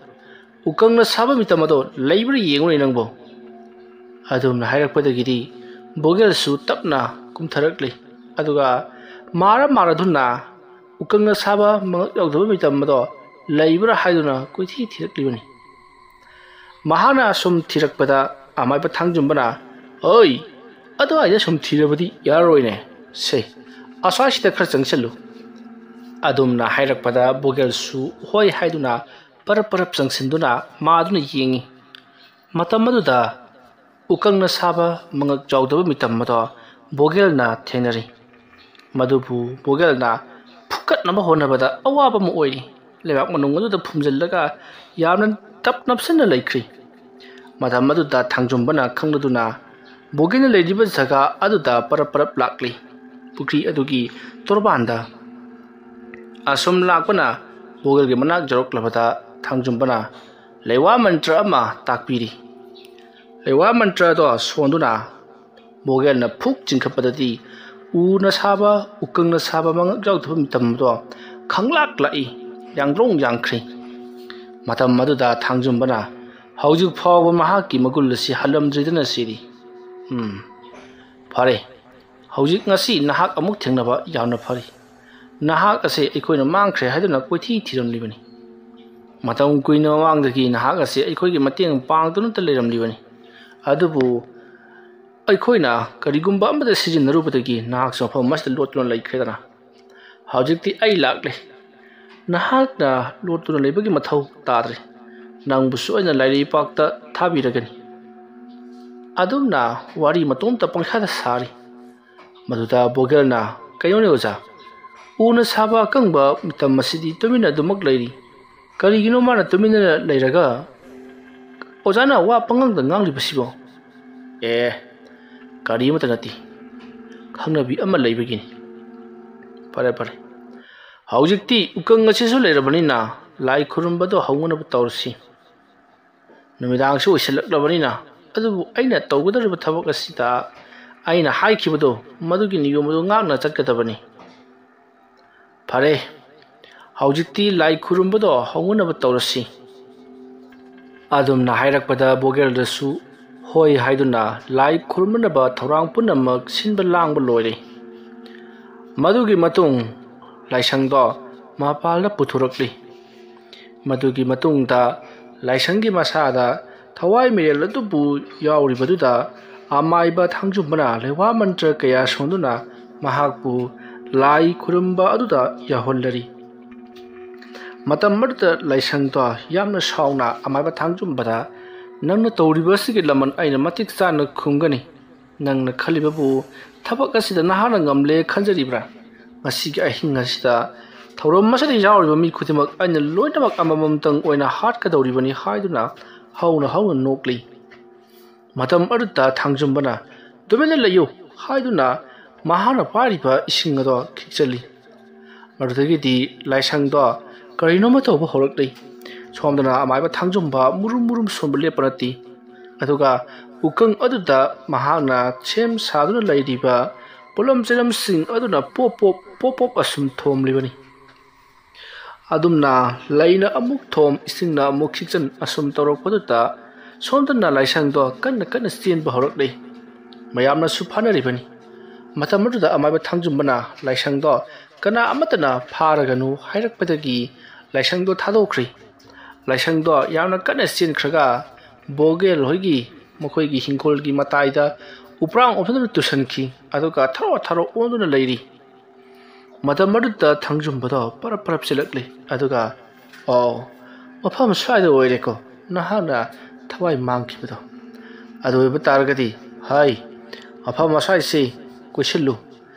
ꯎꯀꯪꯅ ꯁꯥꯕ ꯃꯤꯇꯝ ꯑꯗꯣ ꯂꯩꯕ꯭ꯔꯥ ꯌꯦꯡꯉꯨꯅꯦ ꯅꯪꯕꯣ"꯫ ꯑꯗꯨꯝꯅ ꯍꯥꯏꯔꯛꯄꯗꯒꯤꯗꯤ ꯕꯣꯒꯦꯜꯁꯨ ꯇꯞꯅ ꯀꯨꯝꯊꯔꯛꯂꯤ꯫ ꯑꯗꯨꯒ ꯃꯥꯔ ꯃꯥꯔꯗꯨꯅ ꯎꯀꯪꯅ ꯁꯥꯕ ꯃꯉꯛ ꯌꯥꯎꯗꯕ ꯃꯤꯇꯝ ꯑꯗꯣ ꯂꯩꯕ꯭ꯔꯥ ꯍꯥꯏꯗꯨꯅ ꯀꯣꯏꯊꯤ ꯊꯤꯔꯛꯂꯤꯕꯅꯤ꯫ ꯃꯍꯥꯛꯅ ꯑꯁꯨꯝ ꯊꯤꯔꯛꯄꯗ ꯑꯃꯥꯏꯕ ꯊꯥꯡꯖꯨꯝꯕꯅ, "ꯑꯣꯏ, ꯑꯗꯨꯋꯥꯏꯗ ꯁꯨꯝ ꯊꯤꯔꯕꯗꯤ ꯌꯥꯔꯔꯣꯏꯅꯦ꯫ ꯁꯦ, ꯑꯁ꯭ꯋꯥꯏꯁꯤꯗ ꯈꯔ ꯆꯪꯁꯤꯜꯂꯨ"꯫ ꯑꯗꯨꯝꯅ ꯍꯥꯏꯔꯛꯄꯗ ꯕꯣꯒꯦꯜꯁꯨ ꯍꯣꯏ ꯍꯥꯏꯗꯨꯅ ꯄꯔꯞ ꯄꯔꯞ ꯆꯪꯁꯤꯟꯗꯨꯅ ꯃꯥꯗꯨꯅ ꯌꯦꯡꯉꯤ꯫ ꯃꯇꯝ ꯑꯗꯨꯗ ꯎꯀꯪꯅ ꯁꯥꯕ ꯃꯉꯛ ꯆꯥꯎꯗꯕ ꯃꯤꯇꯝ ꯑꯗꯣ ꯕꯣꯒꯦꯜꯅ ꯊꯦꯡꯅꯔꯤ꯫ ꯃꯗꯨꯕꯨ ꯕꯣꯒꯦꯜꯅ ꯐꯨꯀꯠꯅꯕ ꯍꯣꯠꯅꯕꯗ ꯑꯋꯥꯕ ꯑꯃ ꯑꯣꯏꯔꯤ꯫ ꯂꯩꯕꯥꯛ ꯃꯅꯨꯡ ꯑꯗꯨꯗ ꯐꯨꯝꯖꯤꯜꯂꯒ ꯌꯥꯝꯅ ꯇꯞ ꯅꯞꯁꯤꯟꯅ ꯂꯩꯈ꯭ꯔꯤ꯫ ꯃꯇꯝ ꯑꯗꯨꯗ ꯊꯥꯡꯖꯨꯝꯕꯅ ꯈꯪꯂꯗꯨꯅ ꯕꯣꯒꯦꯜꯅ ꯂꯩꯔꯤꯕ ꯖꯒꯥ ꯑꯗꯨꯗ ꯄꯔꯞ ꯄꯔꯞ ꯂꯥꯛꯂꯤ꯫ ꯄꯨꯈ꯭ꯔꯤ ꯑꯗꯨꯒꯤ ꯇꯣꯔꯕꯥꯟꯗ ꯑꯁꯨꯝ ꯂꯥꯛꯄꯅ ꯕꯣꯒꯦꯜꯒꯤ ꯃꯅꯥꯛ ꯌꯧꯔꯛꯂꯕꯗ ꯊꯥꯡꯖꯨꯝꯕꯅ ꯂꯩꯋꯥ ꯃꯟꯇ꯭ꯔ ꯑꯃ ꯇꯥꯛꯄꯤꯔꯤ꯫ ꯂꯩꯋꯥ ꯃꯟꯇ꯭ꯔ ꯑꯗꯣ ꯁꯣꯟꯗꯨꯅ ꯕꯣꯒꯦꯜꯅ ꯐꯨꯛ ꯆꯤꯡꯈꯠꯄꯗꯗꯤ ꯎꯅ ꯁꯥꯕ, ꯎꯀꯪꯅ ꯁꯥꯕ ꯃꯉꯛ ꯌꯥꯎꯗꯕ ꯃꯤꯇꯝ ꯑꯗꯣ ꯈꯪꯂꯥꯛ ꯂꯥꯛꯏ, ꯌꯥꯡꯗ꯭ꯔꯣꯡ ꯌꯥꯡꯈ꯭ꯔꯤ꯫ ꯃꯇꯝ ꯑꯗꯨꯗ ꯊꯥꯡꯖꯨꯝꯕꯅ ꯍꯧꯖꯤꯛ ꯐꯥꯎꯕ ꯃꯍꯥꯛꯀꯤ ꯃꯒꯨꯟ ꯑꯁꯤ ꯍꯜꯂꯝꯗ꯭ꯔꯤꯗꯅ ꯁꯤꯔꯤ꯫ ꯎꯝ, ꯐꯔꯦ, ꯍꯧꯖꯤꯛ ꯉꯁꯤ ꯅꯍꯥꯛ ꯑꯃꯨꯛ ꯊꯦꯡꯅꯕ ꯌꯥꯝꯅ ꯐꯔꯤ꯫ ꯅꯍꯥꯛ ꯑꯁꯦ ꯑꯩꯈꯣꯏꯅ ꯃꯥꯡꯈ꯭ꯔꯦ ꯍꯥꯏꯗꯨꯅ ꯀꯣꯏꯊꯤ ꯊꯤꯔꯝꯂꯤꯕꯅꯤ꯫ ꯃꯇꯝ ꯀꯨꯏꯅ ꯃꯃꯥꯡꯗꯒꯤ ꯅꯍꯥꯛ ꯑꯁꯦ ꯑꯩꯈꯣꯏꯒꯤ ꯃꯇꯦꯡ ꯄꯥꯡꯗꯨꯅꯇ ꯂꯩꯔꯝꯂꯤꯕꯅꯤ꯫ ꯑꯗꯨꯕꯨ ꯑꯩꯈꯣꯏꯅ ꯀꯔꯤꯒꯨꯝꯕ ꯑꯃꯗ ꯁꯤꯖꯤꯟꯅꯔꯨꯕꯗꯒꯤ ꯅꯍꯥꯛꯁꯨ ꯃꯐꯝ ꯑꯁꯤꯗ ꯂꯣꯠꯇꯨꯅ ꯂꯩꯈ꯭ꯔꯦꯗꯅ꯫ ꯍꯧꯖꯤꯛꯇꯤ ꯑꯩ ꯂꯥꯛꯂꯦ꯫ ꯅꯍꯥꯛꯅ ꯂꯣꯠꯇꯨꯅ ꯂꯩꯕꯒꯤ ꯃꯊꯧ ꯇꯥꯗ꯭ꯔꯦ꯫ ꯅꯪꯕꯨꯁꯨ ꯑꯩꯅ ꯂꯥꯏꯔꯩꯄꯥꯛꯇ ꯊꯥꯕꯤꯔꯒꯅꯤ꯫ ꯑꯗꯨꯝꯅ ꯋꯥꯔꯤ ꯃꯇꯣꯝꯇ ꯄꯪꯁꯥꯗ ꯁꯥꯔꯤ꯫ ꯃꯗꯨꯗ ꯕꯣꯒꯦꯜꯅ, "ꯀꯩꯅꯣꯅꯦ ꯑꯣꯖꯥ, ꯎꯅ ꯁꯥꯕ ꯑꯀꯪꯕ ꯃꯤꯇꯝ ꯑꯁꯤꯗꯤ ꯇꯨꯃꯤꯟꯅ ꯑꯗꯨꯃꯛ ꯂꯩꯔꯤ꯫ ꯀꯔꯤꯒꯤꯅꯣ ꯃꯥꯅ ꯇꯨꯃꯤꯟꯅ ꯂꯩꯔꯒ ꯑꯣꯖꯥꯅ ꯋꯥ ꯄꯉꯥꯡꯗ ꯉꯥꯡꯂꯤꯕꯁꯤꯕꯣ?" "ꯑꯦ, ꯀꯔꯤ ꯑꯃꯠꯇ ꯅꯠꯇꯦ꯫ ꯈꯪꯅꯕꯤ ꯑꯃ ꯂꯩꯕꯒꯤꯅꯤ꯫" "ꯐꯔꯦ, ꯐꯔꯦ꯫ ꯍꯧꯖꯤꯛꯇꯤ ꯎꯀꯪ ꯑꯁꯤꯁꯨ ꯂꯩꯔꯕꯅꯤꯅ ꯂꯥꯏ ꯈꯨꯔꯨꯝꯕꯗꯣ ꯍꯧꯅꯅꯕ ꯇꯧꯔꯁꯤ꯫ ꯅꯨꯃꯤꯗꯥꯡꯁꯨ ꯑꯣꯏꯁꯤꯜꯂꯛꯂꯕꯅꯤꯅ, ꯑꯗꯨꯕꯨ ꯑꯩꯅ ꯇꯧꯒꯗꯧꯔꯤꯕ ꯊꯕꯛ ꯑꯁꯤꯗ ꯑꯩꯅ ꯍꯥꯏꯈꯤꯕꯗꯣ ꯃꯗꯨꯒꯤ ꯅꯤꯌꯣꯝ ꯑꯗꯨ ꯉꯥꯛꯅ ꯆꯠꯀꯗꯕꯅꯤ꯫ ꯐꯔꯦ, ꯍꯧꯖꯤꯛꯇꯤ ꯂꯥꯏ ꯈꯨꯔꯨꯝꯕꯗꯣ ꯍꯧꯅꯅꯕ ꯇꯧꯔꯁꯤ꯫" ꯑꯗꯨꯝꯅ ꯍꯥꯏꯔꯛꯄꯗ ꯕꯣꯒꯦꯜꯗꯁꯨ ꯍꯣꯏ ꯍꯥꯏꯗꯨꯅ ꯂꯥꯏ ꯈꯨꯔꯨꯝꯅꯅꯕ ꯊꯧꯔꯥꯡ ꯄꯨꯝꯅꯃꯛ ꯁꯤꯟꯕ ꯂꯥꯡꯕ ꯂꯣꯏꯔꯦ꯫ ꯃꯗꯨꯒꯤ ꯃꯇꯨꯡ ꯂꯥꯏꯁꯪꯗꯣ ꯃꯄꯥꯜꯗ ꯄꯨꯊꯣꯔꯛꯂꯤ꯫ ꯃꯗꯨꯒꯤ ꯃꯇꯨꯡꯗ ꯂꯥꯏꯁꯪꯒꯤ ꯃꯁꯥꯗ ꯊꯋꯥꯏ ꯃꯤꯔꯦꯜ ꯑꯗꯨꯕꯨ ꯌꯥꯎꯔꯤꯕꯗꯨꯗ ꯑꯃꯥꯏꯕ ꯊꯥꯡꯖꯨꯝꯕꯅ ꯂꯩꯋꯥ ꯃꯟꯇ꯭ꯔ ꯀꯌꯥ ꯁꯣꯟꯗꯨꯅ ꯃꯍꯥꯛꯄꯨ ꯂꯥꯏ ꯈꯨꯔꯨꯝꯕ ꯑꯗꯨꯗ ꯌꯥꯎꯍꯜꯂꯔꯤ꯫ ꯃꯇꯝ ꯑꯗꯨꯗ ꯂꯥꯏꯁꯪꯗꯣ ꯌꯥꯝꯅ ꯁꯥꯎꯅ ꯑꯃꯥꯏꯕ ꯊꯥꯡꯖꯨꯝꯕꯗ, "ꯅꯪꯅ ꯇꯧꯔꯤꯕ ꯑꯁꯤꯒꯤ ꯂꯃꯟ ꯑꯩꯅ ꯃꯇꯤꯛ ꯆꯥꯅ ꯈꯨꯝꯒꯅꯤ꯫ ꯅꯪꯅ ꯈꯜꯂꯤꯕꯕꯨ ꯊꯕꯛ ꯑꯁꯤꯗ ꯅꯍꯥꯛꯅ ꯉꯝꯂꯦ ꯈꯟꯖꯔꯤꯕ꯭ꯔꯥ? ꯉꯁꯤꯒꯤ ꯑꯍꯤꯡ ꯑꯁꯤꯗ ꯊꯧꯔꯝ ꯑꯁꯤꯗ ꯌꯥꯎꯔꯤꯕ ꯃꯤ ꯈꯨꯗꯤꯡꯃꯛ ꯑꯩꯅ ꯂꯣꯏꯅꯃꯛ ꯑꯃꯃꯝꯇꯪ ꯑꯣꯏꯅ ꯍꯥꯠꯀꯗꯧꯔꯤꯕꯅꯤ" ꯍꯥꯏꯗꯨꯅ ꯍꯧꯅ ꯍꯧꯅ ꯅꯣꯛꯂꯤ꯫ ꯃꯇꯝ ꯑꯗꯨꯗ ꯊꯥꯡꯖꯨꯝꯕꯅ, "ꯇꯨꯃꯤꯟꯅ ꯂꯩꯌꯨ" ꯍꯥꯏꯗꯨꯅ ꯃꯍꯥꯛꯅ ꯄꯥꯏꯔꯤꯕ ꯏꯁꯤꯡ ꯑꯗꯣ ꯈꯤꯛꯆꯜꯂꯤ꯫ ꯃꯗꯨꯗꯒꯤꯗꯤ ꯂꯥꯏꯁꯪꯗꯣ ꯀꯔꯤꯅꯣꯃ ꯇꯧꯕ ꯍꯧꯔꯛꯂꯤ꯫ ꯁꯣꯝꯗꯅ ꯑꯃꯥꯏꯕ ꯊꯥꯡꯖꯨꯝꯕ ꯃꯨꯔꯨꯝ ꯃꯨꯔꯨꯝ ꯁꯣꯟꯕ ꯂꯦꯞꯄ ꯅꯠꯇꯦ꯫ ꯑꯗꯨꯒ ꯎꯀꯪ ꯑꯗꯨꯗ ꯃꯍꯥꯛꯅ ꯁꯦꯝ ꯁꯥꯗꯨꯅ ꯂꯩꯔꯤꯕ ꯄꯣꯠꯂꯝ ꯆꯩꯂꯝꯁꯤꯡ ꯑꯗꯨꯅ ꯄꯣꯞ ꯄꯣꯞ ꯄꯣꯞ ꯄꯣꯞ ꯑꯁꯨꯝ ꯊꯣꯝꯂꯤꯕꯅꯤ꯫ ꯑꯗꯨꯝꯅ ꯂꯩꯅ ꯑꯃꯨꯛ ꯊꯣꯝ, ꯏꯁꯤꯡꯅ ꯑꯃꯨꯛ ꯈꯤꯛꯆꯟ ꯑꯁꯨꯝ ꯇꯧꯔꯛꯄꯗꯨꯗ ꯁꯣꯝꯗꯅ ꯂꯥꯏꯁꯪꯗꯣ ꯀꯟꯅ ꯀꯟꯅ ꯆꯦꯟꯕ ꯍꯧꯔꯛꯂꯤ꯫ ꯃꯌꯥꯝꯅꯁꯨ ꯐꯥꯅꯔꯤꯕꯅꯤ꯫ ꯃꯇꯝ ꯑꯗꯨꯗ ꯑꯃꯥꯏꯕ ꯊꯥꯡꯖꯨꯝꯕꯅ ꯂꯥꯏꯁꯪꯗꯣ ꯀꯅꯥ ꯑꯃꯠꯇꯅ ꯐꯥꯔꯒꯅꯨ ꯍꯥꯏꯔꯛꯄꯗꯒꯤ ꯂꯥꯏꯁꯪꯗꯣ ꯊꯥꯗꯣꯛꯈ꯭ꯔꯤ꯫ ꯂꯥꯏꯁꯪꯗꯣ ꯌꯥꯝꯅ ꯀꯟꯅ ꯆꯦꯟꯈ꯭ꯔꯒ ꯕꯣꯒꯦꯜ ꯍꯣꯏꯒꯤ, ꯃꯈꯣꯏꯒꯤ ꯍꯤꯡꯈꯣꯜꯒꯤ ꯃꯇꯥꯏꯗ ꯎꯄ꯭ꯔꯥꯡ ꯑꯣꯟꯊꯗꯨꯅ ꯇꯨꯁꯟꯈꯤ꯫ ꯑꯗꯨꯒ ꯊꯔꯣ ꯊꯔꯣ ꯑꯣꯟꯗꯨꯅ ꯂꯩꯔꯤ꯫ ꯃꯇꯝ ꯑꯗꯨꯗ ꯊꯥꯡꯖꯨꯝꯕꯗꯣ ꯄꯔꯞ ꯄꯔꯞ ꯆꯦꯜꯂꯛꯂꯤ꯫ ꯑꯗꯨꯒ, "ꯑꯣ, ꯃꯐꯝ ꯁ꯭ꯋꯥꯏꯗ ꯑꯣꯏꯔꯦꯀꯣ ꯅꯍꯥꯛꯅ ꯊꯋꯥꯏ ꯃꯥꯡꯈꯤꯕꯗꯣ꯫ ꯑꯗꯨ ꯑꯣꯏꯕ ꯇꯥꯔꯒꯗꯤ, ꯍꯥꯏ, ꯃꯐꯝ ꯑꯁ꯭ꯋꯥꯏꯁꯤ ꯀꯣꯏꯁꯤꯜꯂꯨ꯫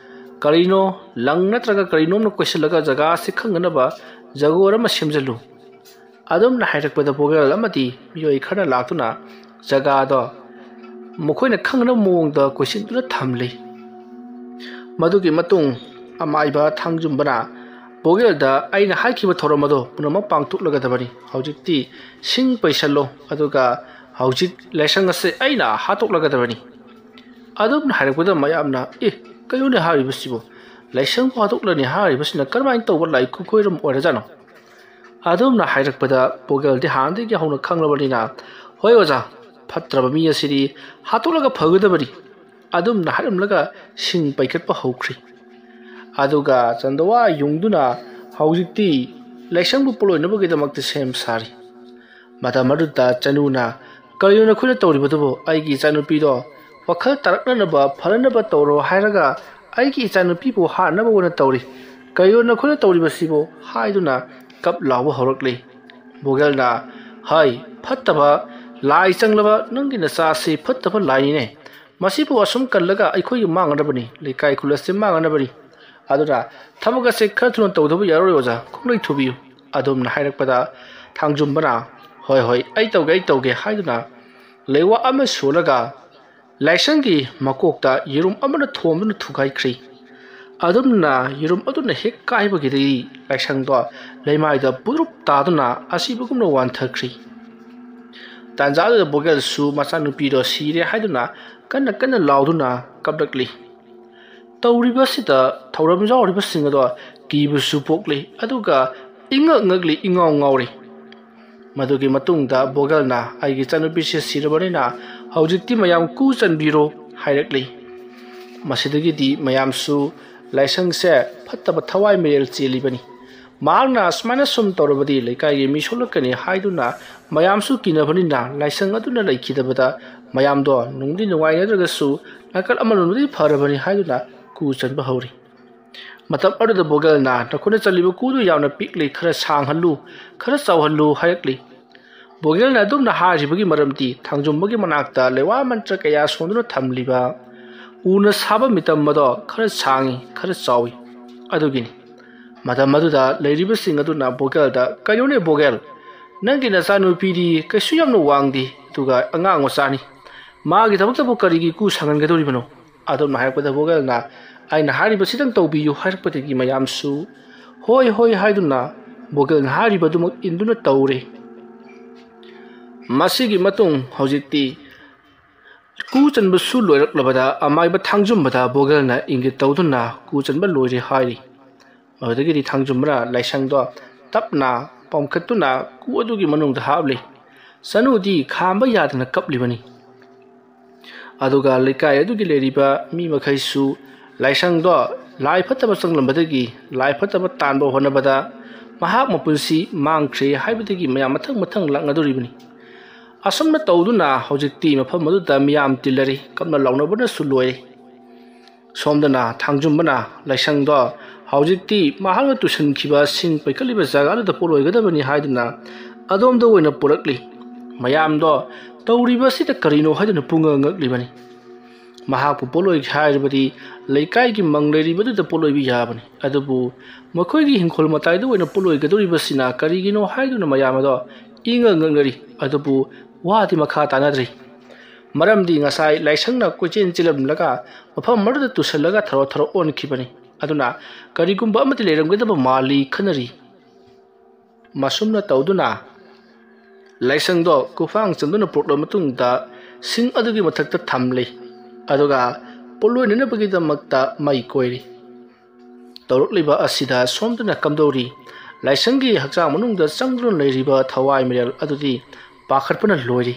ꯀꯔꯤꯅꯣ, ꯂꯪ ꯅꯠꯇ꯭ꯔꯒ ꯀꯔꯤꯅꯣꯝꯅ ꯀꯣꯏꯁꯤꯜꯂꯒ ꯖꯒꯥ ꯑꯁꯤ ꯈꯪꯅꯅꯕ ꯖꯒꯣꯔ ꯑꯃ ꯁꯦꯝꯖꯤꯜꯂꯨ"꯫ ꯑꯗꯨꯝꯅ ꯍꯥꯏꯔꯛꯄꯗ ꯕꯣꯒꯦꯜ ꯑꯃꯗꯤ ꯃꯤꯑꯣꯏ ꯈꯔꯅ ꯂꯥꯛꯇꯨꯅ ꯖꯒꯥꯗꯣ ꯃꯈꯣꯏꯅ ꯈꯪꯅꯕ ꯃꯑꯣꯡꯗ ꯀꯣꯏꯁꯤꯟꯗꯨꯅ ꯊꯝꯂꯤ꯫ ꯃꯗꯨꯒꯤ ꯃꯇꯨꯡ ꯑꯃꯥꯏꯕ ꯊꯥꯡꯖꯨꯝꯕꯅ ꯕꯣꯒꯦꯜꯗ, "ꯑꯩꯅ ꯍꯥꯏꯈꯤꯕ ꯊꯧꯔꯝ ꯑꯗꯣ ꯄꯨꯝꯅꯃꯛ ꯄꯥꯡꯊꯣꯛꯂꯒꯗꯕꯅꯤ꯫ ꯍꯧꯖꯤꯛꯇꯤ ꯁꯤꯡ ꯄꯩꯁꯜꯂꯣ, ꯑꯗꯨꯒ ꯍꯧꯖꯤꯛ ꯂꯥꯏꯁꯪ ꯑꯁꯦ ꯑꯩꯅ ꯍꯥꯠꯇꯣꯛꯂꯒꯗꯕꯅꯤ"꯫ ꯑꯗꯨꯝꯅ ꯍꯥꯏꯔꯛꯄꯗ ꯃꯌꯥꯝꯅ, "ꯑꯦ, ꯀꯩꯅꯣꯅꯦ ꯍꯥꯏꯔꯤꯕꯁꯤꯕꯨ? ꯂꯥꯏꯁꯪꯕꯨ ꯍꯥꯠꯇꯣꯛꯂꯅꯤ ꯍꯥꯏꯔꯤꯕꯁꯤꯅ ꯀꯔꯝꯍꯥꯏꯅ ꯇꯧꯕ ꯂꯥꯏ ꯈꯨꯈꯣꯏꯔꯝ ꯑꯣꯏꯔꯖꯥꯠꯅꯣ?" ꯑꯗꯨꯝꯅ ꯍꯥꯏꯔꯛꯄꯗ ꯕꯣꯒꯦꯜꯗꯤ ꯍꯥꯟꯅꯗꯒꯤ ꯍꯧꯅ ꯈꯪꯂꯕꯅꯤꯅ, "ꯍꯣꯏ ꯑꯣꯖꯥ, ꯐꯠꯇ꯭ꯔꯕ ꯃꯤ ꯑꯁꯤꯗꯤ ꯍꯥꯠꯇꯣꯛꯂꯒ ꯐꯒꯗꯕꯅꯤ"꯫ ꯑꯗꯨꯝꯅ ꯍꯥꯏꯔꯝꯂꯒ ꯁꯤꯡ ꯄꯩꯈꯠꯄ ꯍꯧꯈ꯭ꯔꯤ꯫ ꯑꯗꯨꯒ ꯆꯟꯗꯋꯥ ꯌꯨꯡꯗꯨꯅ ꯍꯧꯖꯤꯛꯇꯤ ꯂꯥꯏꯁꯪꯕꯨ ꯄꯣꯂꯣꯏꯅꯕꯒꯤꯗꯃꯛꯇ ꯁꯦꯝ ꯁꯥꯔꯤ꯫ ꯃꯇꯝ ꯑꯗꯨꯗ ꯆꯅꯨꯅ, "ꯀꯔꯤꯅꯣ ꯅꯈꯣꯏꯅ ꯇꯧꯔꯤꯕꯗꯨꯕꯨ? ꯑꯩꯒꯤ ꯏꯆꯥꯅꯨꯄꯤꯗꯣ ꯋꯥꯈꯜ ꯇꯥꯔꯛꯅꯅꯕ, ꯐꯅꯅꯕ ꯇꯧꯔꯣ ꯍꯥꯏꯔꯒ ꯑꯩꯒꯤ ꯏꯆꯥꯅꯨꯄꯤꯕꯨ ꯍꯥꯠꯅꯕ ꯑꯣꯏꯅ ꯇꯧꯔꯤ꯫ ꯀꯔꯤꯅꯣ ꯅꯈꯣꯏꯅ ꯇꯧꯔꯤꯕꯁꯤꯕꯨ?" ꯍꯥꯏꯗꯨꯅ ꯀꯞ ꯂꯥꯎꯕ ꯍꯧꯔꯛꯂꯤ꯫ ꯕꯣꯒꯦꯜꯅ, "ꯍꯥꯏ, ꯐꯠꯇꯕ ꯂꯥꯏ ꯆꯪꯂꯕ ꯅꯪꯒꯤ ꯅꯆꯥꯁꯤ ꯐꯠꯇꯕ ꯂꯥꯏꯅꯤꯅꯦ꯫ ꯃꯁꯤꯕꯨ ꯑꯁꯨꯝ ꯀꯜꯂꯒ ꯑꯩꯈꯣꯏꯒꯤ ꯃꯥꯡꯒꯗꯕꯅꯤ, ꯂꯩꯀꯥꯏ ꯈꯨꯜ ꯑꯁꯤ ꯃꯥꯡꯒꯗꯕꯅꯤ꯫ ꯑꯗꯨꯅ ꯊꯕꯛ ꯑꯁꯦ ꯈꯔ ꯊꯨꯅ ꯇꯧꯗꯕ ꯌꯥꯔꯣꯏ ꯑꯣꯖꯥ, ꯈꯣꯡꯂꯩ ꯊꯨꯕꯤꯌꯨ"꯫ ꯑꯗꯨꯝꯅ ꯍꯥꯏꯔꯛꯄꯗ ꯊꯥꯡꯖꯨꯝꯕꯅ, "ꯍꯣꯏ, ꯍꯣꯏ, ꯑꯩ ꯇꯧꯒꯦ, ꯑꯩ ꯇꯧꯒꯦ" ꯍꯥꯏꯗꯨꯅ ꯂꯩꯋꯥ ꯑꯃ ꯁꯣꯜꯂꯒ ꯂꯥꯏꯁꯪꯒꯤ ꯃꯀꯣꯛꯇ ꯌꯦꯔꯨꯝ ꯑꯃꯅ ꯊꯣꯝꯗꯨꯅ ꯊꯨꯒꯥꯏꯈ꯭ꯔꯤ꯫ ꯑꯗꯨꯝꯅ ꯌꯦꯔꯨꯝ ꯑꯗꯨꯅ ꯍꯦꯛ ꯀꯥꯏꯕꯒꯤꯗꯤ ꯂꯥꯏꯁꯪꯗꯣ ꯂꯩꯃꯥꯏꯗ ꯄꯨꯗ꯭ꯔꯨꯞ ꯇꯥꯗꯨꯅ ꯑꯁꯤꯕꯒꯨꯝꯅ ꯋꯥꯟꯊꯈ꯭ꯔꯤ꯫ ꯇꯥꯟꯖꯥꯗꯨꯗ ꯕꯣꯒꯦꯜꯁꯨ ꯃꯆꯥꯅꯨꯄꯤꯗꯣ ꯁꯤꯔꯦ ꯍꯥꯏꯗꯨꯅ ꯀꯟꯅ ꯀꯟꯅ ꯂꯥꯎꯗꯨꯅ ꯀꯞꯂꯛꯂꯤ꯫ ꯇꯧꯔꯤꯕꯁꯤꯗ ꯊꯧꯔꯝ ꯌꯥꯎꯔꯤꯕꯁꯤꯡ ꯑꯗꯣ ꯀꯤꯕꯁꯨ ꯄꯣꯛꯂꯤ, ꯑꯗꯨꯒ ꯏꯉꯛ ꯉꯛꯂꯤ, ꯏꯉꯥꯎ ꯉꯥꯎꯔꯤ꯫ ꯃꯗꯨꯒꯤ ꯃꯇꯨꯡꯗ ꯕꯣꯒꯦꯜꯅ, "ꯑꯩꯒꯤ ꯏꯆꯥꯅꯨꯄꯤꯁꯦ ꯁꯤꯔꯕꯅꯤꯅ ꯍꯧꯖꯤꯛꯇꯤ ꯃꯌꯥꯝ ꯀꯨ ꯆꯟꯕꯤꯔꯣ" ꯍꯥꯏꯔꯛꯂꯤ꯫ ꯃꯁꯤꯗꯒꯤꯗꯤ ꯃꯌꯥꯝꯁꯨ ꯂꯥꯏꯁꯪꯁꯦ ꯐꯠꯇꯕ ꯊꯋꯥꯏ ꯃꯤꯔꯦꯜ ꯆꯦꯜꯂꯤꯕꯅꯤ꯫ ꯃꯍꯥꯛꯅ ꯑꯁꯨꯃꯥꯏꯅ ꯁꯨꯝ ꯇꯧꯔꯕꯗꯤ ꯂꯩꯀꯥꯏꯒꯤ ꯃꯤ ꯁꯣꯛꯂꯛꯀꯅꯤ ꯍꯥꯏꯗꯨꯅ ꯃꯌꯥꯝꯁꯨ ꯀꯤꯅꯕꯅꯤꯅ ꯂꯥꯏꯁꯪ ꯑꯗꯨꯅ ꯂꯩꯈꯤꯗꯕꯗ ꯃꯌꯥꯝꯗꯣ ꯅꯨꯡꯗꯤ ꯅꯨꯡꯉꯥꯏꯅꯗ꯭ꯔꯒꯁꯨ ꯅꯥꯀꯜ ꯑꯃꯔꯣꯝꯗꯗꯤ ꯐꯔꯕꯅꯤ ꯍꯥꯏꯗꯨꯅ ꯀꯨ ꯆꯟꯕ ꯍꯧꯔꯤ꯫ ꯃꯇꯝ ꯑꯗꯨꯗ ꯕꯣꯒꯦꯜꯅ, "ꯅꯈꯣꯏꯅ ꯆꯜꯂꯤꯕ ꯀꯨꯗꯨ ꯌꯥꯝꯅ ꯄꯤꯛꯂꯤ, ꯈꯔ ꯁꯥꯡꯍꯜꯂꯨ, ꯈꯔ ꯆꯥꯎꯍꯜꯂꯨ" ꯍꯥꯏꯔꯛꯂꯤ꯫ ꯕꯣꯒꯦꯜꯅ ꯑꯗꯨꯝꯅ ꯍꯥꯏꯔꯤꯕꯒꯤ ꯃꯔꯝꯗꯤ ꯊꯥꯡꯖꯨꯝꯕꯒꯤ ꯃꯅꯥꯛꯇ ꯂꯩꯋꯥ ꯃꯟꯇ꯭ꯔ ꯀꯌꯥ ꯁꯣꯟꯗꯨꯅ ꯊꯝꯂꯤꯕ ꯎꯅ ꯁꯥꯕ ꯃꯤꯇꯝ ꯑꯗꯣ ꯈꯔ ꯁꯥꯡꯏ, ꯈꯔ ꯆꯥꯎꯏ꯫ ꯑꯗꯨꯒꯤꯅꯤ꯫ ꯃꯇꯝ ꯑꯗꯨꯗ ꯂꯩꯔꯤꯕꯁꯤꯡ ꯑꯗꯨꯅ ꯕꯣꯒꯦꯜꯗ, "ꯀꯩꯅꯣꯅꯦ ꯕꯣꯒꯦꯜ, ꯅꯪꯒꯤ ꯅꯆꯥꯅꯨꯄꯤꯗꯤ ꯀꯩꯁꯨ ꯌꯥꯝꯅ ꯋꯥꯡꯗꯦ, ꯑꯗꯨꯒ ꯑꯉꯥꯡ ꯃꯆꯥꯅꯤ꯫ ꯃꯥꯒꯤ ꯊꯕꯛꯇꯕꯨ ꯀꯔꯤꯒꯤ ꯀꯨ ꯁꯥꯡꯍꯟꯒꯗꯧꯔꯤꯕꯅꯣ?" ꯑꯗꯨꯝꯅ ꯍꯥꯏꯔꯛꯄꯗ ꯕꯣꯒꯦꯜꯅ, "ꯑꯩꯅ ꯍꯥꯏꯔꯤꯕꯁꯤꯗꯪ ꯇꯧꯕꯤꯌꯨ" ꯍꯥꯏꯔꯛꯄꯗꯒꯤ ꯃꯌꯥꯝꯁꯨ "ꯍꯣꯏ, ꯍꯣꯏ" ꯍꯥꯏꯗꯨꯅ ꯕꯣꯒꯦꯜꯅ ꯍꯥꯏꯔꯤꯕꯗꯨꯃꯛ ꯏꯟꯗꯨꯅ ꯇꯧꯔꯦ꯫ ꯃꯁꯤꯒꯤ ꯃꯇꯨꯡ ꯍꯧꯖꯤꯛꯇꯤ ꯀꯨ ꯆꯟꯕꯁꯨ ꯂꯣꯏꯔꯛꯂꯕꯗ ꯑꯃꯥꯏꯕ ꯊꯥꯡꯖꯨꯝꯕꯗ ꯕꯣꯒꯦꯜꯅ ꯏꯪꯒꯤꯠ ꯇꯧꯗꯨꯅ ꯀꯨ ꯆꯟꯕ ꯂꯣꯏꯔꯦ ꯍꯥꯏꯔꯤ꯫ ꯃꯗꯨꯗꯒꯤꯗꯤ ꯊꯥꯡꯖꯨꯝꯕꯅ ꯂꯥꯏꯁꯪꯗꯣ ꯇꯞꯅ ꯄꯣꯝꯈꯠꯇꯨꯅ ꯀꯨ ꯑꯗꯨꯒꯤ ꯃꯅꯨꯡꯗ ꯍꯥꯞꯂꯤ꯫ ꯆꯅꯨꯗꯤ ꯈꯥꯝꯕ ꯌꯥꯗꯅ ꯀꯞꯂꯤꯕꯅꯤ꯫ ꯑꯗꯨꯒ ꯂꯩꯀꯥꯏ ꯑꯗꯨꯒꯤ ꯂꯩꯔꯤꯕ ꯃꯤ ꯃꯈꯩꯁꯨ ꯂꯥꯏꯁꯪꯗꯣ ꯂꯥꯏ ꯐꯠꯇꯕ ꯆꯪꯂꯝꯕꯗꯒꯤ ꯂꯥꯏ ꯐꯠꯇꯕ ꯇꯥꯟꯕ ꯍꯣꯠꯅꯕꯗ ꯃꯍꯥꯛ ꯃꯄꯨꯟꯁꯤ ꯃꯥꯡꯈ꯭ꯔꯦ ꯍꯥꯏꯕꯗꯒꯤ ꯃꯌꯥꯝ ꯃꯊꯪ ꯃꯊꯪ ꯂꯥꯛꯅꯗꯣꯔꯤꯕꯅꯤ꯫ ꯑꯁꯨꯝꯅ ꯇꯧꯗꯨꯅ ꯍꯧꯖꯤꯛꯇꯤ ꯃꯐꯝ ꯑꯗꯨꯗ ꯃꯤꯌꯥꯝ ꯇꯤꯜꯂꯔꯤ, ꯀꯞꯅ ꯂꯥꯎꯅꯕꯅꯁꯨ ꯂꯣꯏꯔꯦ꯫ ꯁꯣꯝꯗꯅ ꯊꯥꯡꯖꯨꯝꯕꯅ ꯂꯥꯏꯁꯪꯗꯣ ꯍꯧꯖꯤꯛꯇꯤ ꯃꯍꯥꯛꯅ ꯇꯨꯁꯟꯈꯤꯕ ꯁꯤꯡ ꯄꯩꯈꯠꯂꯤꯕ ꯖꯒꯥꯗꯨꯗ ꯄꯣꯠꯂꯣꯏꯒꯗꯕꯅꯤ ꯍꯥꯏꯗꯨꯅ ꯑꯗꯣꯝꯗ ꯑꯣꯏꯅ ꯄꯨꯔꯛꯂꯤ꯫ ꯃꯌꯥꯝꯗꯣ ꯇꯧꯔꯤꯕ ꯑꯁꯤꯗ ꯀꯔꯤꯅꯣ ꯍꯥꯏꯗꯨꯅ ꯄꯨꯡꯉꯛ ꯉꯛꯂꯤꯕꯅꯤ꯫ ꯃꯍꯥꯛꯄꯨ ꯄꯣꯠꯂꯣꯏꯒꯦ ꯍꯥꯏꯔꯕꯗꯤ ꯂꯩꯀꯥꯏꯒꯤ ꯃꯪ ꯂꯩꯔꯤꯕꯗꯨꯗ ꯄꯣꯠꯂꯣꯏꯕ ꯌꯥꯕꯅꯤ꯫ ꯑꯗꯨꯕꯨ ꯃꯈꯣꯏꯒꯤ ꯍꯤꯡꯈꯣꯜ ꯃꯇꯥꯏꯗ ꯑꯣꯏꯅ ꯄꯣꯠꯂꯣꯏꯒꯗꯧꯔꯤꯕꯁꯤꯅ ꯀꯔꯤꯒꯤꯅꯣ ꯍꯥꯏꯗꯨꯅ ꯃꯌꯥꯝ ꯑꯗꯣ ꯏꯉꯛ ꯉꯛꯅꯔꯤ꯫ ꯑꯗꯨꯕꯨ ꯋꯥꯗꯤ ꯃꯈꯥ ꯇꯥꯅꯗ꯭ꯔꯤ꯫ ꯃꯔꯝꯗꯤ ꯉꯁꯥꯏ ꯂꯥꯏꯁꯪꯅ ꯀꯣꯏꯆꯦꯟ ꯆꯦꯜꯂꯝꯂꯒ ꯃꯐꯝ ꯑꯃꯗ ꯇꯨꯁꯜꯂꯒ ꯊꯔꯣ ꯊꯔꯣ ꯑꯣꯟꯈꯤꯕꯅꯤ꯫ ꯑꯗꯨꯅ ꯀꯔꯤꯒꯨꯝꯕ ꯑꯃꯗꯤ ꯂꯩꯔꯝꯒꯗꯕ ꯃꯥꯜꯂꯤ ꯈꯟꯅꯔꯤ꯫ ꯃꯁꯨꯝꯅ ꯇꯧꯗꯨꯅ ꯂꯥꯏꯁꯪꯗꯣ ꯀꯨꯐꯥꯡ ꯆꯟꯗꯨꯅ ꯄꯨꯔꯛꯂꯕ ꯃꯇꯨꯡꯗ ꯁꯤꯡ ꯑꯗꯨꯒꯤ ꯃꯊꯛꯇ ꯊꯝꯂꯤ꯫ ꯑꯗꯨꯒ ꯄꯣꯠꯂꯣꯏꯅꯅꯕꯒꯤꯗꯃꯛꯇ ꯃꯩ ꯀꯣꯏꯔꯤ꯫ ꯇꯧꯔꯛꯂꯤꯕ ꯑꯁꯤꯗ ꯁꯣꯝꯗꯅ ꯀꯝꯗꯧꯔꯤ? ꯂꯥꯏꯁꯪꯒꯤ ꯍꯛꯆꯥꯡ ꯃꯅꯨꯡꯗ ꯆꯪꯗꯨꯅ ꯂꯩꯔꯤꯕ ꯊꯋꯥꯏ ꯃꯤꯔꯦꯜ ꯑꯗꯨꯗꯤ ꯄꯥꯈꯠꯄꯅ ꯂꯣꯏꯔꯤ꯫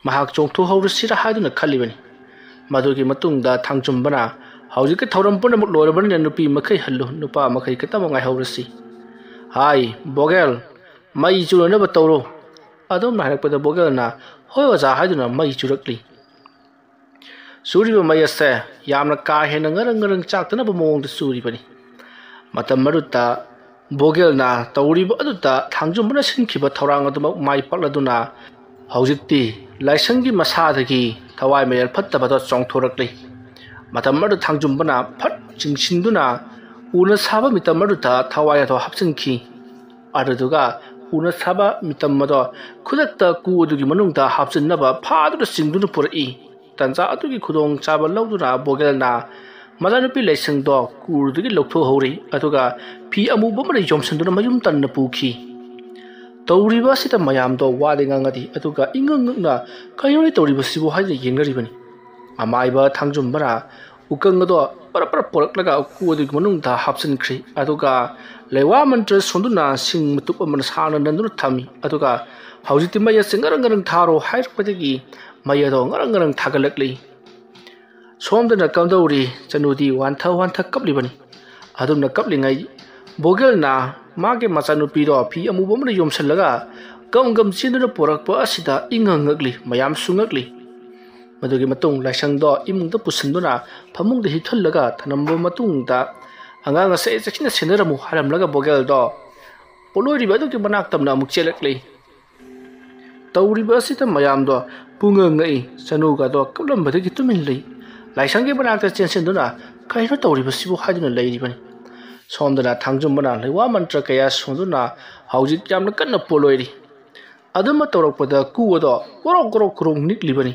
ꯃꯍꯥꯛ ꯆꯣꯡꯊꯣꯛꯍꯧꯔꯁꯤꯔꯥ ꯍꯥꯏꯗꯨꯅ ꯈꯜꯂꯤꯕꯅꯤ꯫ ꯃꯗꯨꯒꯤ ꯃꯇꯨꯡꯗ ꯊꯥꯡꯖꯨꯝꯕꯅ, "ꯍꯧꯖꯤꯛꯀꯤ ꯊꯧꯔꯝ ꯄꯨꯝꯅꯃꯛ ꯂꯣꯏꯔꯕꯅꯤꯅ ꯅꯨꯄꯤ ꯃꯈꯩ ꯍꯜꯂꯨ, ꯅꯨꯄꯥ ꯃꯈꯩ ꯈꯛꯇꯃꯛ ꯉꯥꯏꯍꯧꯔꯁꯤ꯫ ꯍꯥꯏ, ꯕꯣꯒꯦꯜ, ꯃꯩ ꯆꯨꯅꯅꯕ ꯇꯧꯔꯣ"꯫ ꯑꯗꯨꯝꯅ ꯍꯥꯏꯔꯛꯄꯗ ꯕꯣꯒꯦꯜꯅ, "ꯍꯣꯏ ꯑꯣꯖꯥ" ꯍꯥꯏꯗꯨꯅ ꯃꯩ ꯆꯨꯔꯛꯂꯤ꯫ ꯆꯨꯔꯤꯕ ꯃꯩ ꯑꯁꯦ ꯌꯥꯝꯅ ꯀꯥ ꯍꯦꯟꯅ ꯉꯔꯪ ꯉꯔꯪ ꯆꯥꯛꯇꯅꯕ ꯃꯑꯣꯡꯗ ꯆꯨꯔꯤꯕꯅꯤ꯫ ꯃꯇꯝ ꯑꯗꯨꯗ ꯕꯣꯒꯦꯜꯅ ꯇꯧꯔꯤꯕ ꯑꯗꯨꯗ ꯊꯥꯡꯖꯨꯝꯕꯅ ꯁꯤꯟꯈꯤꯕ ꯊꯧꯔꯥꯡ ꯑꯗꯨꯃꯛ ꯃꯥꯏ ꯄꯥꯛꯂꯗꯨꯅ ꯍꯧꯖꯤꯛꯇꯤ ꯂꯥꯏꯁꯪꯒꯤ ꯃꯁꯥꯗꯒꯤ ꯊꯋꯥꯏ ꯃꯤꯔꯦꯜ ꯐꯠꯇꯕꯗꯣ ꯆꯣꯡꯊꯣꯔꯛꯂꯤ꯫ ꯃꯇꯝ ꯑꯗꯨꯗ ꯊꯥꯡꯖꯨꯝꯕꯅ ꯐꯠ ꯆꯤꯡꯁꯤꯟꯗꯨꯅ ꯎꯅ ꯁꯥꯕ ꯃꯤꯇꯝ ꯑꯗꯨꯗ ꯊꯋꯥꯏ ꯑꯗꯣ ꯍꯥꯞꯆꯤꯟꯈꯤ꯫ ꯑꯗꯨꯗꯨꯒ ꯎꯅ ꯁꯥꯕ ꯃꯤꯇꯝ ꯑꯗꯣ ꯈꯨꯗꯛꯇ ꯀꯨ ꯑꯗꯨꯒꯤ ꯃꯅꯨꯡꯗ ꯍꯥꯞꯆꯤꯟꯅꯕ ꯐꯥꯗꯨꯅ ꯆꯤꯡꯗꯨꯅ ꯄꯨꯔꯛꯏ꯫ ꯇꯟꯖꯥ ꯑꯗꯨꯒꯤ ꯈꯨꯗꯣꯡꯆꯥꯕ ꯂꯧꯗꯨꯅ ꯕꯣꯒꯦꯜꯅ ꯃꯆꯥꯅꯨꯄꯤ ꯂꯥꯏꯁꯪꯗꯣ ꯀꯨ ꯑꯗꯨꯗꯒꯤ ꯂꯧꯊꯣꯛꯍꯧꯔꯤ, ꯑꯗꯨꯒ ꯐꯤ ꯑꯃꯨꯕ ꯑꯃꯅ ꯌꯣꯝꯁꯤꯟꯗꯨꯅ ꯃꯌꯨꯝ ꯇꯟꯅ ꯄꯨꯈꯤ꯫ ꯇꯧꯔꯤꯕ ꯑꯁꯤꯗ ꯃꯌꯥꯝꯗꯣ ꯋꯥꯗꯤ ꯉꯥꯡꯉꯗꯦ, ꯑꯗꯨꯒ ꯏꯉꯛ ꯉꯛꯅ "ꯀꯩꯅꯣꯅꯦ ꯇꯧꯔꯤꯕꯁꯤꯕꯨ?" ꯍꯥꯏꯗꯨꯅ ꯌꯦꯡꯅꯔꯤꯕꯅꯤ꯫ ꯑꯃꯥꯏꯕ ꯊꯥꯡꯖꯨꯝꯕꯅ ꯎꯀꯪ ꯑꯗꯣ ꯄꯔꯞ ꯄꯔꯞ ꯄꯣꯔꯛꯂꯒ ꯎꯀꯨ ꯑꯗꯨꯒꯤ ꯃꯅꯨꯡꯗ ꯍꯥꯞꯆꯤꯟꯈ꯭ꯔꯤ꯫ ꯑꯗꯨꯒ ꯂꯩꯋꯥ ꯃꯟꯇ꯭ꯔ ꯁꯣꯟꯗꯨꯅ ꯁꯤꯡ ꯃꯇꯨꯞ ꯑꯃꯅ ꯁꯥꯡꯅ ꯅꯟꯗꯨꯅ ꯊꯝꯃꯤ꯫ ꯑꯗꯨꯒ "ꯍꯧꯖꯤꯛꯇꯤ ꯃꯩ ꯑꯁꯤ ꯉꯔꯪ ꯉꯔꯪ ꯊꯥꯔꯣ" ꯍꯥꯏꯔꯛꯄꯗꯒꯤ ꯃꯩ ꯑꯗꯣ ꯉꯔꯪ ꯉꯔꯪ ꯊꯥꯒꯠꯂꯛꯂꯤ꯫ ꯁꯣꯝꯗꯅ ꯀꯝꯗꯧꯔꯤ? ꯆꯅꯨꯗꯤ ꯋꯥꯟꯊ ꯋꯥꯟꯊ ꯀꯞꯂꯤꯕꯅꯤ꯫ ꯑꯗꯨꯝꯅ ꯀꯞꯂꯤꯉꯩ ꯕꯣꯒꯦꯜꯅ ꯃꯥꯒꯤ ꯃꯆꯥꯅꯨꯄꯤꯗꯣ ꯐꯤ ꯑꯃꯨꯕ ꯑꯃꯅ ꯌꯣꯝꯁꯤꯜꯂꯒ ꯒꯝ ꯒꯝ ꯆꯦꯟꯗꯨꯅ ꯄꯨꯔꯛꯄ ꯑꯁꯤꯗ ꯏꯉꯛ ꯉꯛꯂꯤ, ꯃꯌꯥꯝꯁꯨ ꯉꯛꯂꯤ꯫ ꯃꯗꯨꯒꯤ ꯃꯇꯨꯡ ꯂꯥꯏꯁꯪꯗꯣ ꯏꯃꯨꯡꯗ ꯄꯨꯁꯤꯟꯗꯨꯅ ꯐꯃꯨꯡꯗ ꯍꯤꯞꯊꯜꯂꯒ ꯊꯅꯝꯕ ꯃꯇꯨꯡꯗ, "ꯑꯉꯥꯡ ꯑꯁꯦ ꯆꯦꯛꯁꯤꯟꯅ ꯁꯦꯟꯅꯔꯝꯃꯨ" ꯍꯥꯏꯔꯝꯂꯒ ꯕꯣꯒꯦꯜꯗꯣ ꯄꯣꯠꯂꯣꯏꯔꯤꯕ ꯑꯗꯨꯒꯤ ꯃꯅꯥꯛꯇꯝꯅ ꯑꯃꯨꯛ ꯆꯦꯜꯂꯛꯂꯤ꯫ ꯇꯧꯔꯤꯕ ꯑꯁꯤꯗ ꯃꯌꯥꯝꯗꯣ ꯄꯨꯡꯉꯛ ꯉꯛꯏ꯫ ꯆꯅꯨꯒꯗꯣ ꯀꯞꯂꯝꯕꯗꯒꯤ ꯇꯨꯃꯤꯟ ꯂꯩ꯫ ꯂꯥꯏꯁꯪꯒꯤ ꯃꯅꯥꯛꯇ ꯆꯦꯟꯁꯤꯟꯗꯨꯅ "ꯀꯩꯅꯣ ꯇꯧꯔꯤꯕꯁꯤꯕꯨ?" ꯍꯥꯏꯗꯨꯅ ꯂꯩꯔꯤꯕꯅꯤ꯫ ꯁꯣꯝꯗꯅ ꯊꯥꯡꯖꯨꯝꯕꯅ ꯂꯩꯋꯥ ꯃꯟꯇ꯭ꯔ ꯀꯌꯥ ꯁꯣꯟꯗꯨꯅ ꯍꯧꯖꯤꯛ ꯌꯥꯝꯅ ꯀꯟꯅ ꯄꯣꯠꯂꯣꯏꯔꯤ꯫ ꯑꯗꯨꯝꯅ ꯇꯧꯔꯛꯄꯗ ꯀꯨ ꯑꯗꯣ ꯒꯣꯔꯣꯛ ꯒꯣꯔꯣꯛ ꯒꯣꯔꯣꯛ ꯅꯤꯛꯂꯤꯕꯅꯤ꯫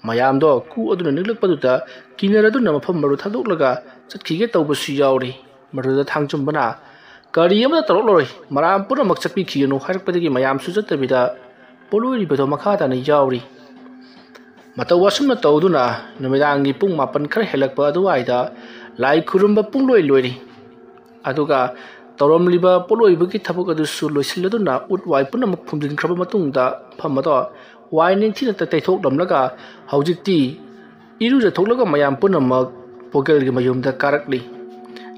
ꯃꯌꯥꯝꯗꯣ ꯀꯨ ꯑꯗꯨꯅ ꯅꯤꯛꯂꯛꯄꯗꯨꯗ ꯀꯤꯅꯔꯗꯨꯅ ꯃꯐꯝ ꯃꯔꯨ ꯊꯥꯗꯣꯛꯂꯒ ꯆꯠꯈꯤꯒꯦ ꯇꯧꯕꯁꯨ ꯌꯥꯎꯔꯤ꯫ ꯃꯗꯨꯗ ꯊꯥꯡꯖꯨꯝꯕꯅ, "ꯀꯔꯤ ꯑꯃꯠꯇ ꯇꯧꯔꯛꯂꯔꯣꯏ, ꯃꯔꯥꯝ ꯄꯨꯝꯅꯃꯛ ꯆꯠꯄꯤꯈꯤꯒꯅꯨ" ꯍꯥꯏꯔꯛꯄꯗꯒꯤ ꯃꯌꯥꯝꯁꯨ ꯆꯠꯇꯕꯤꯗ ꯄꯣꯠꯂꯣꯏꯔꯤꯕꯗꯣ ꯃꯈꯥ ꯇꯥꯅ ꯌꯥꯎꯔꯤ꯫ ꯃꯇꯧ ꯑꯁꯨꯝꯅ ꯇꯧꯗꯨꯅ ꯅꯨꯃꯤꯗꯥꯡꯒꯤ ꯄꯨꯡ ꯃꯥꯄꯟ ꯈꯔ ꯍꯦꯜꯂꯛꯄ ꯑꯗꯨꯋꯥꯏꯗ ꯂꯥꯏ ꯈꯨꯔꯨꯝꯕ ꯄꯨꯡꯂꯣꯏ ꯂꯣꯏꯔꯤ꯫ ꯑꯗꯨꯒ ꯇꯧꯔꯝꯂꯤꯕ ꯄꯣꯠꯂꯣꯏꯕꯒꯤ ꯊꯕꯛ ꯑꯗꯨꯁꯨ ꯂꯣꯏꯁꯤꯜꯂꯗꯨꯅ ꯎꯠ ꯋꯥꯏ ꯄꯨꯝꯅꯃꯛ ꯐꯨꯝꯖꯤꯟꯈ꯭ꯔꯕ ꯃꯇꯨꯡꯗ ꯃꯐꯝ ꯑꯗꯣ ꯋꯥꯏ ꯅꯤꯡꯊꯤꯅ ꯇꯩꯊꯣꯛꯂꯝꯂꯒ ꯍꯧꯖꯤꯛꯇꯤ ꯏꯔꯨꯖꯊꯣꯛꯂꯒ ꯃꯌꯥꯝ ꯄꯨꯝꯅꯃꯛ ꯕꯣꯒꯦꯜꯒꯤ ꯃꯌꯨꯝꯗ ꯀꯥꯔꯛꯂꯤ꯫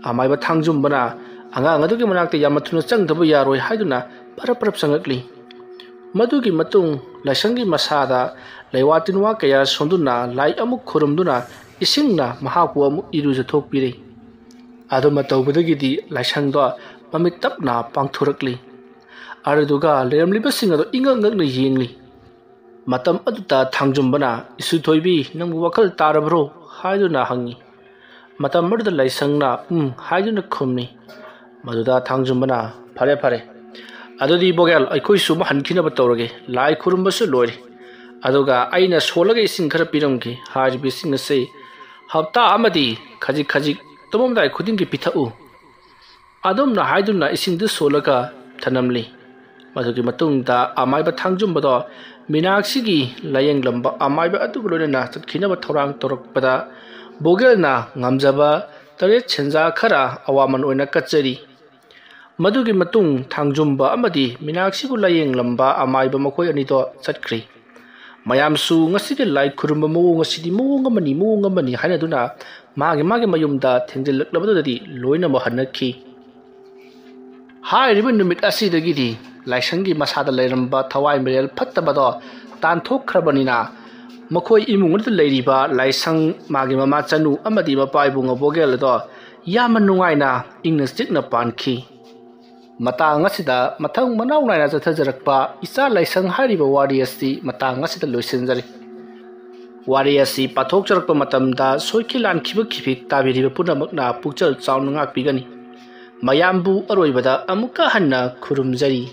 ꯑꯃꯥꯏꯕ ꯊꯥꯡꯖꯨꯝꯕꯅ ꯑꯉꯥꯡ ꯑꯗꯨꯒꯤ ꯃꯅꯥꯛꯇ ꯌꯥꯝꯅ ꯊꯨꯅ ꯆꯪꯗꯕ ꯌꯥꯔꯣꯏ ꯍꯥꯏꯗꯨꯅ ꯄꯔꯞ ꯄꯔꯞ ꯆꯪꯉꯛꯂꯤ꯫ ꯃꯗꯨꯒꯤ ꯃꯇꯨꯡ ꯂꯥꯏꯁꯪꯒꯤ ꯃꯁꯥꯗ ꯂꯩꯋꯥ ꯇꯤꯟꯋꯥ ꯀꯌꯥ ꯁꯣꯟꯗꯨꯅ ꯂꯥꯏ ꯑꯃꯨꯛ ꯈꯨꯔꯨꯝꯗꯨꯅ ꯏꯁꯤꯡꯅ ꯃꯍꯥꯛꯄꯨ ꯑꯃꯨꯛ ꯏꯔꯨꯖꯊꯣꯛꯄꯤꯔꯦ꯫ ꯑꯗꯨꯃ ꯇꯧꯕꯗꯒꯤꯗꯤ ꯂꯥꯏꯁꯪꯗꯣ ꯃꯃꯤꯠ ꯇꯞꯅ ꯄꯥꯡꯊꯣꯔꯛꯂꯤ꯫ ꯑꯗꯨꯗꯨꯒ ꯂꯩꯔꯝꯂꯤꯕꯁꯤꯡ ꯑꯗꯨ ꯏꯉꯛ ꯉꯛꯅ ꯌꯦꯡꯂꯤ꯫ ꯃꯇꯝ ꯑꯗꯨꯗ ꯊꯥꯡꯖꯨꯝꯕꯅ, "ꯏꯁꯨꯊꯣꯏꯕꯤ, ꯅꯪꯕꯨ ꯋꯥꯈꯜ ꯇꯥꯔꯕ꯭ꯔꯣ?" ꯍꯥꯏꯗꯨꯅ ꯍꯪꯉꯤ꯫ ꯃꯇꯝ ꯑꯗꯨꯗ ꯂꯥꯏꯁꯪꯅ "ꯎꯝ" ꯍꯥꯏꯗꯨꯅ ꯈꯨꯝꯃꯤ꯫ ꯃꯗꯨꯗ ꯊꯥꯡꯖꯨꯝꯕꯅ, "ꯐꯔꯦ, ꯐꯔꯦ꯫ ꯑꯗꯨꯗꯤ ꯕꯣꯒꯦꯜ, ꯑꯩꯈꯣꯏꯁꯨ ꯑꯃꯨꯛ ꯍꯟꯈꯤꯅꯕ ꯇꯧꯔꯒꯦ꯫ ꯂꯥꯏ ꯈꯨꯔꯨꯝꯕꯁꯨ ꯂꯣꯏꯔꯦ꯫ ꯑꯗꯨꯒ ꯑꯩꯅ ꯁꯣꯜꯂꯒ ꯏꯁꯤꯡ ꯈꯔ ꯄꯤꯔꯝꯒꯦ꯫ ꯍꯥꯏꯔꯤꯕ ꯏꯁꯤꯡ ꯑꯁꯤ ꯍꯞꯇꯥ ꯑꯃꯗꯤ ꯈꯖꯤꯛ ꯈꯖꯤꯛ ꯇꯨꯝꯃꯝꯗꯥꯏ ꯈꯨꯗꯤꯡꯒꯤ ꯄꯤꯊꯛꯎ"꯫ ꯑꯗꯨꯝꯅ ꯍꯥꯏꯗꯨꯅ ꯏꯁꯤꯡꯗꯨ ꯁꯣꯜꯂꯒ ꯊꯅꯝꯂꯤ꯫ ꯃꯗꯨꯒꯤ ꯃꯇꯨꯡꯗ ꯑꯃꯥꯏꯕ ꯊꯥꯡꯖꯨꯝꯕꯗꯣ ꯃꯤꯅꯥꯛꯁꯤꯒꯤ ꯂꯥꯌꯦꯡꯂꯝꯕ ꯑꯃꯥꯏꯕ ꯑꯗꯨꯒ ꯂꯣꯏꯅꯅ ꯆꯠꯈꯤꯅꯕ ꯊꯧꯔꯥꯡ ꯇꯧꯔꯛꯄꯗ, ꯕꯣꯒꯦꯜꯅ ꯉꯝꯖꯕ ꯇꯔꯦꯠ ꯁꯦꯟꯖꯥ ꯈꯔ ꯑꯋꯥꯃꯟ ꯑꯣꯏꯅ ꯀꯠꯆꯔꯤ꯫ ꯃꯗꯨꯒꯤ ꯃꯇꯨꯡ ꯊꯥꯡꯖꯨꯝꯕ ꯑꯃꯗꯤ ꯃꯤꯅꯥꯛꯁꯤꯕꯨ ꯂꯥꯌꯦꯡꯂꯝꯕ ꯑꯃꯥꯏꯕ ꯃꯈꯣꯏ ꯑꯅꯤꯗꯣ ꯆꯠꯈ꯭ꯔꯤ꯫ ꯃꯌꯥꯝꯁꯨ ꯉꯁꯤꯒꯤ ꯂꯥꯏ ꯈꯨꯔꯨꯝꯕ ꯃꯑꯣꯡ ꯑꯁꯤꯗꯤ ꯃꯑꯣꯡ ꯑꯃꯅꯤ, ꯃꯑꯣꯡ ꯑꯃꯅꯤ ꯍꯥꯏꯅꯗꯨꯅ ꯃꯥꯒꯤ ꯃꯥꯒꯤ ꯃꯌꯨꯝꯗ ꯊꯦꯡꯖꯤꯜꯂꯛꯂꯕꯗꯨꯗꯗꯤ ꯂꯣꯏꯅꯃꯛ ꯍꯟꯅꯈꯤ꯫ ꯍꯥꯏꯔꯤꯕ ꯅꯨꯃꯤꯠ ꯑꯁꯤꯗꯒꯤꯗꯤ ꯂꯥꯏꯁꯪꯒꯤ ꯃꯁꯥꯗ ꯂꯩꯔꯝꯕ ꯊꯋꯥꯏ ꯃꯤꯔꯦꯜ ꯐꯠꯇꯕꯗꯣ ꯇꯥꯟꯊꯣꯛꯈ꯭ꯔꯕꯅꯤꯅ, ꯃꯈꯣꯏ ꯏꯃꯨꯡ ꯑꯗꯨꯗ ꯂꯩꯔꯤꯕ ꯂꯥꯏꯁꯪ, ꯃꯥꯒꯤ ꯃꯃꯥ ꯆꯅꯨ ꯑꯃꯗꯤ ꯃꯄꯥ ꯏꯕꯨꯡꯉꯣ ꯕꯣꯒꯦꯜ ꯑꯗꯣ ꯌꯥꯝꯅ ꯅꯨꯡꯉꯥꯏꯅ ꯏꯪꯅ ꯆꯤꯛꯅ ꯄꯥꯟꯈꯤ꯫ ꯃꯇꯥꯡ ꯑꯁꯤꯗ ꯃꯊꯪ ꯃꯅꯥꯎ ꯅꯥꯏꯅ ꯆꯠꯊꯖꯔꯛꯄ ꯏꯆꯥ ꯂꯥꯏꯁꯪ ꯍꯥꯏꯔꯤꯕ ꯋꯥꯔꯤ ꯑꯁꯤ ꯃꯇꯥꯡ ꯑꯁꯤꯗ ꯂꯣꯏꯁꯤꯟꯖꯔꯤ꯫ ꯋꯥꯔꯤ ꯑꯁꯤ ꯄꯥꯊꯣꯛꯆꯔꯛꯄ ꯃꯇꯝꯗ ꯁꯣꯏꯈꯤ ꯂꯥꯟꯈꯤꯕ ꯈꯤꯐꯤꯛ ꯇꯥꯕꯤꯔꯤꯕ ꯄꯨꯝꯅꯃꯛꯅ ꯄꯨꯛꯆꯦꯜ ꯆꯥꯎꯅ ꯉꯥꯛꯄꯤꯒꯅꯤ꯫ ꯃꯌꯥꯝꯕꯨ ꯑꯔꯣꯏꯕꯗ ꯑꯃꯨꯛꯀ ꯍꯟꯅ ꯈꯨꯔꯨꯝꯖꯔꯤ꯫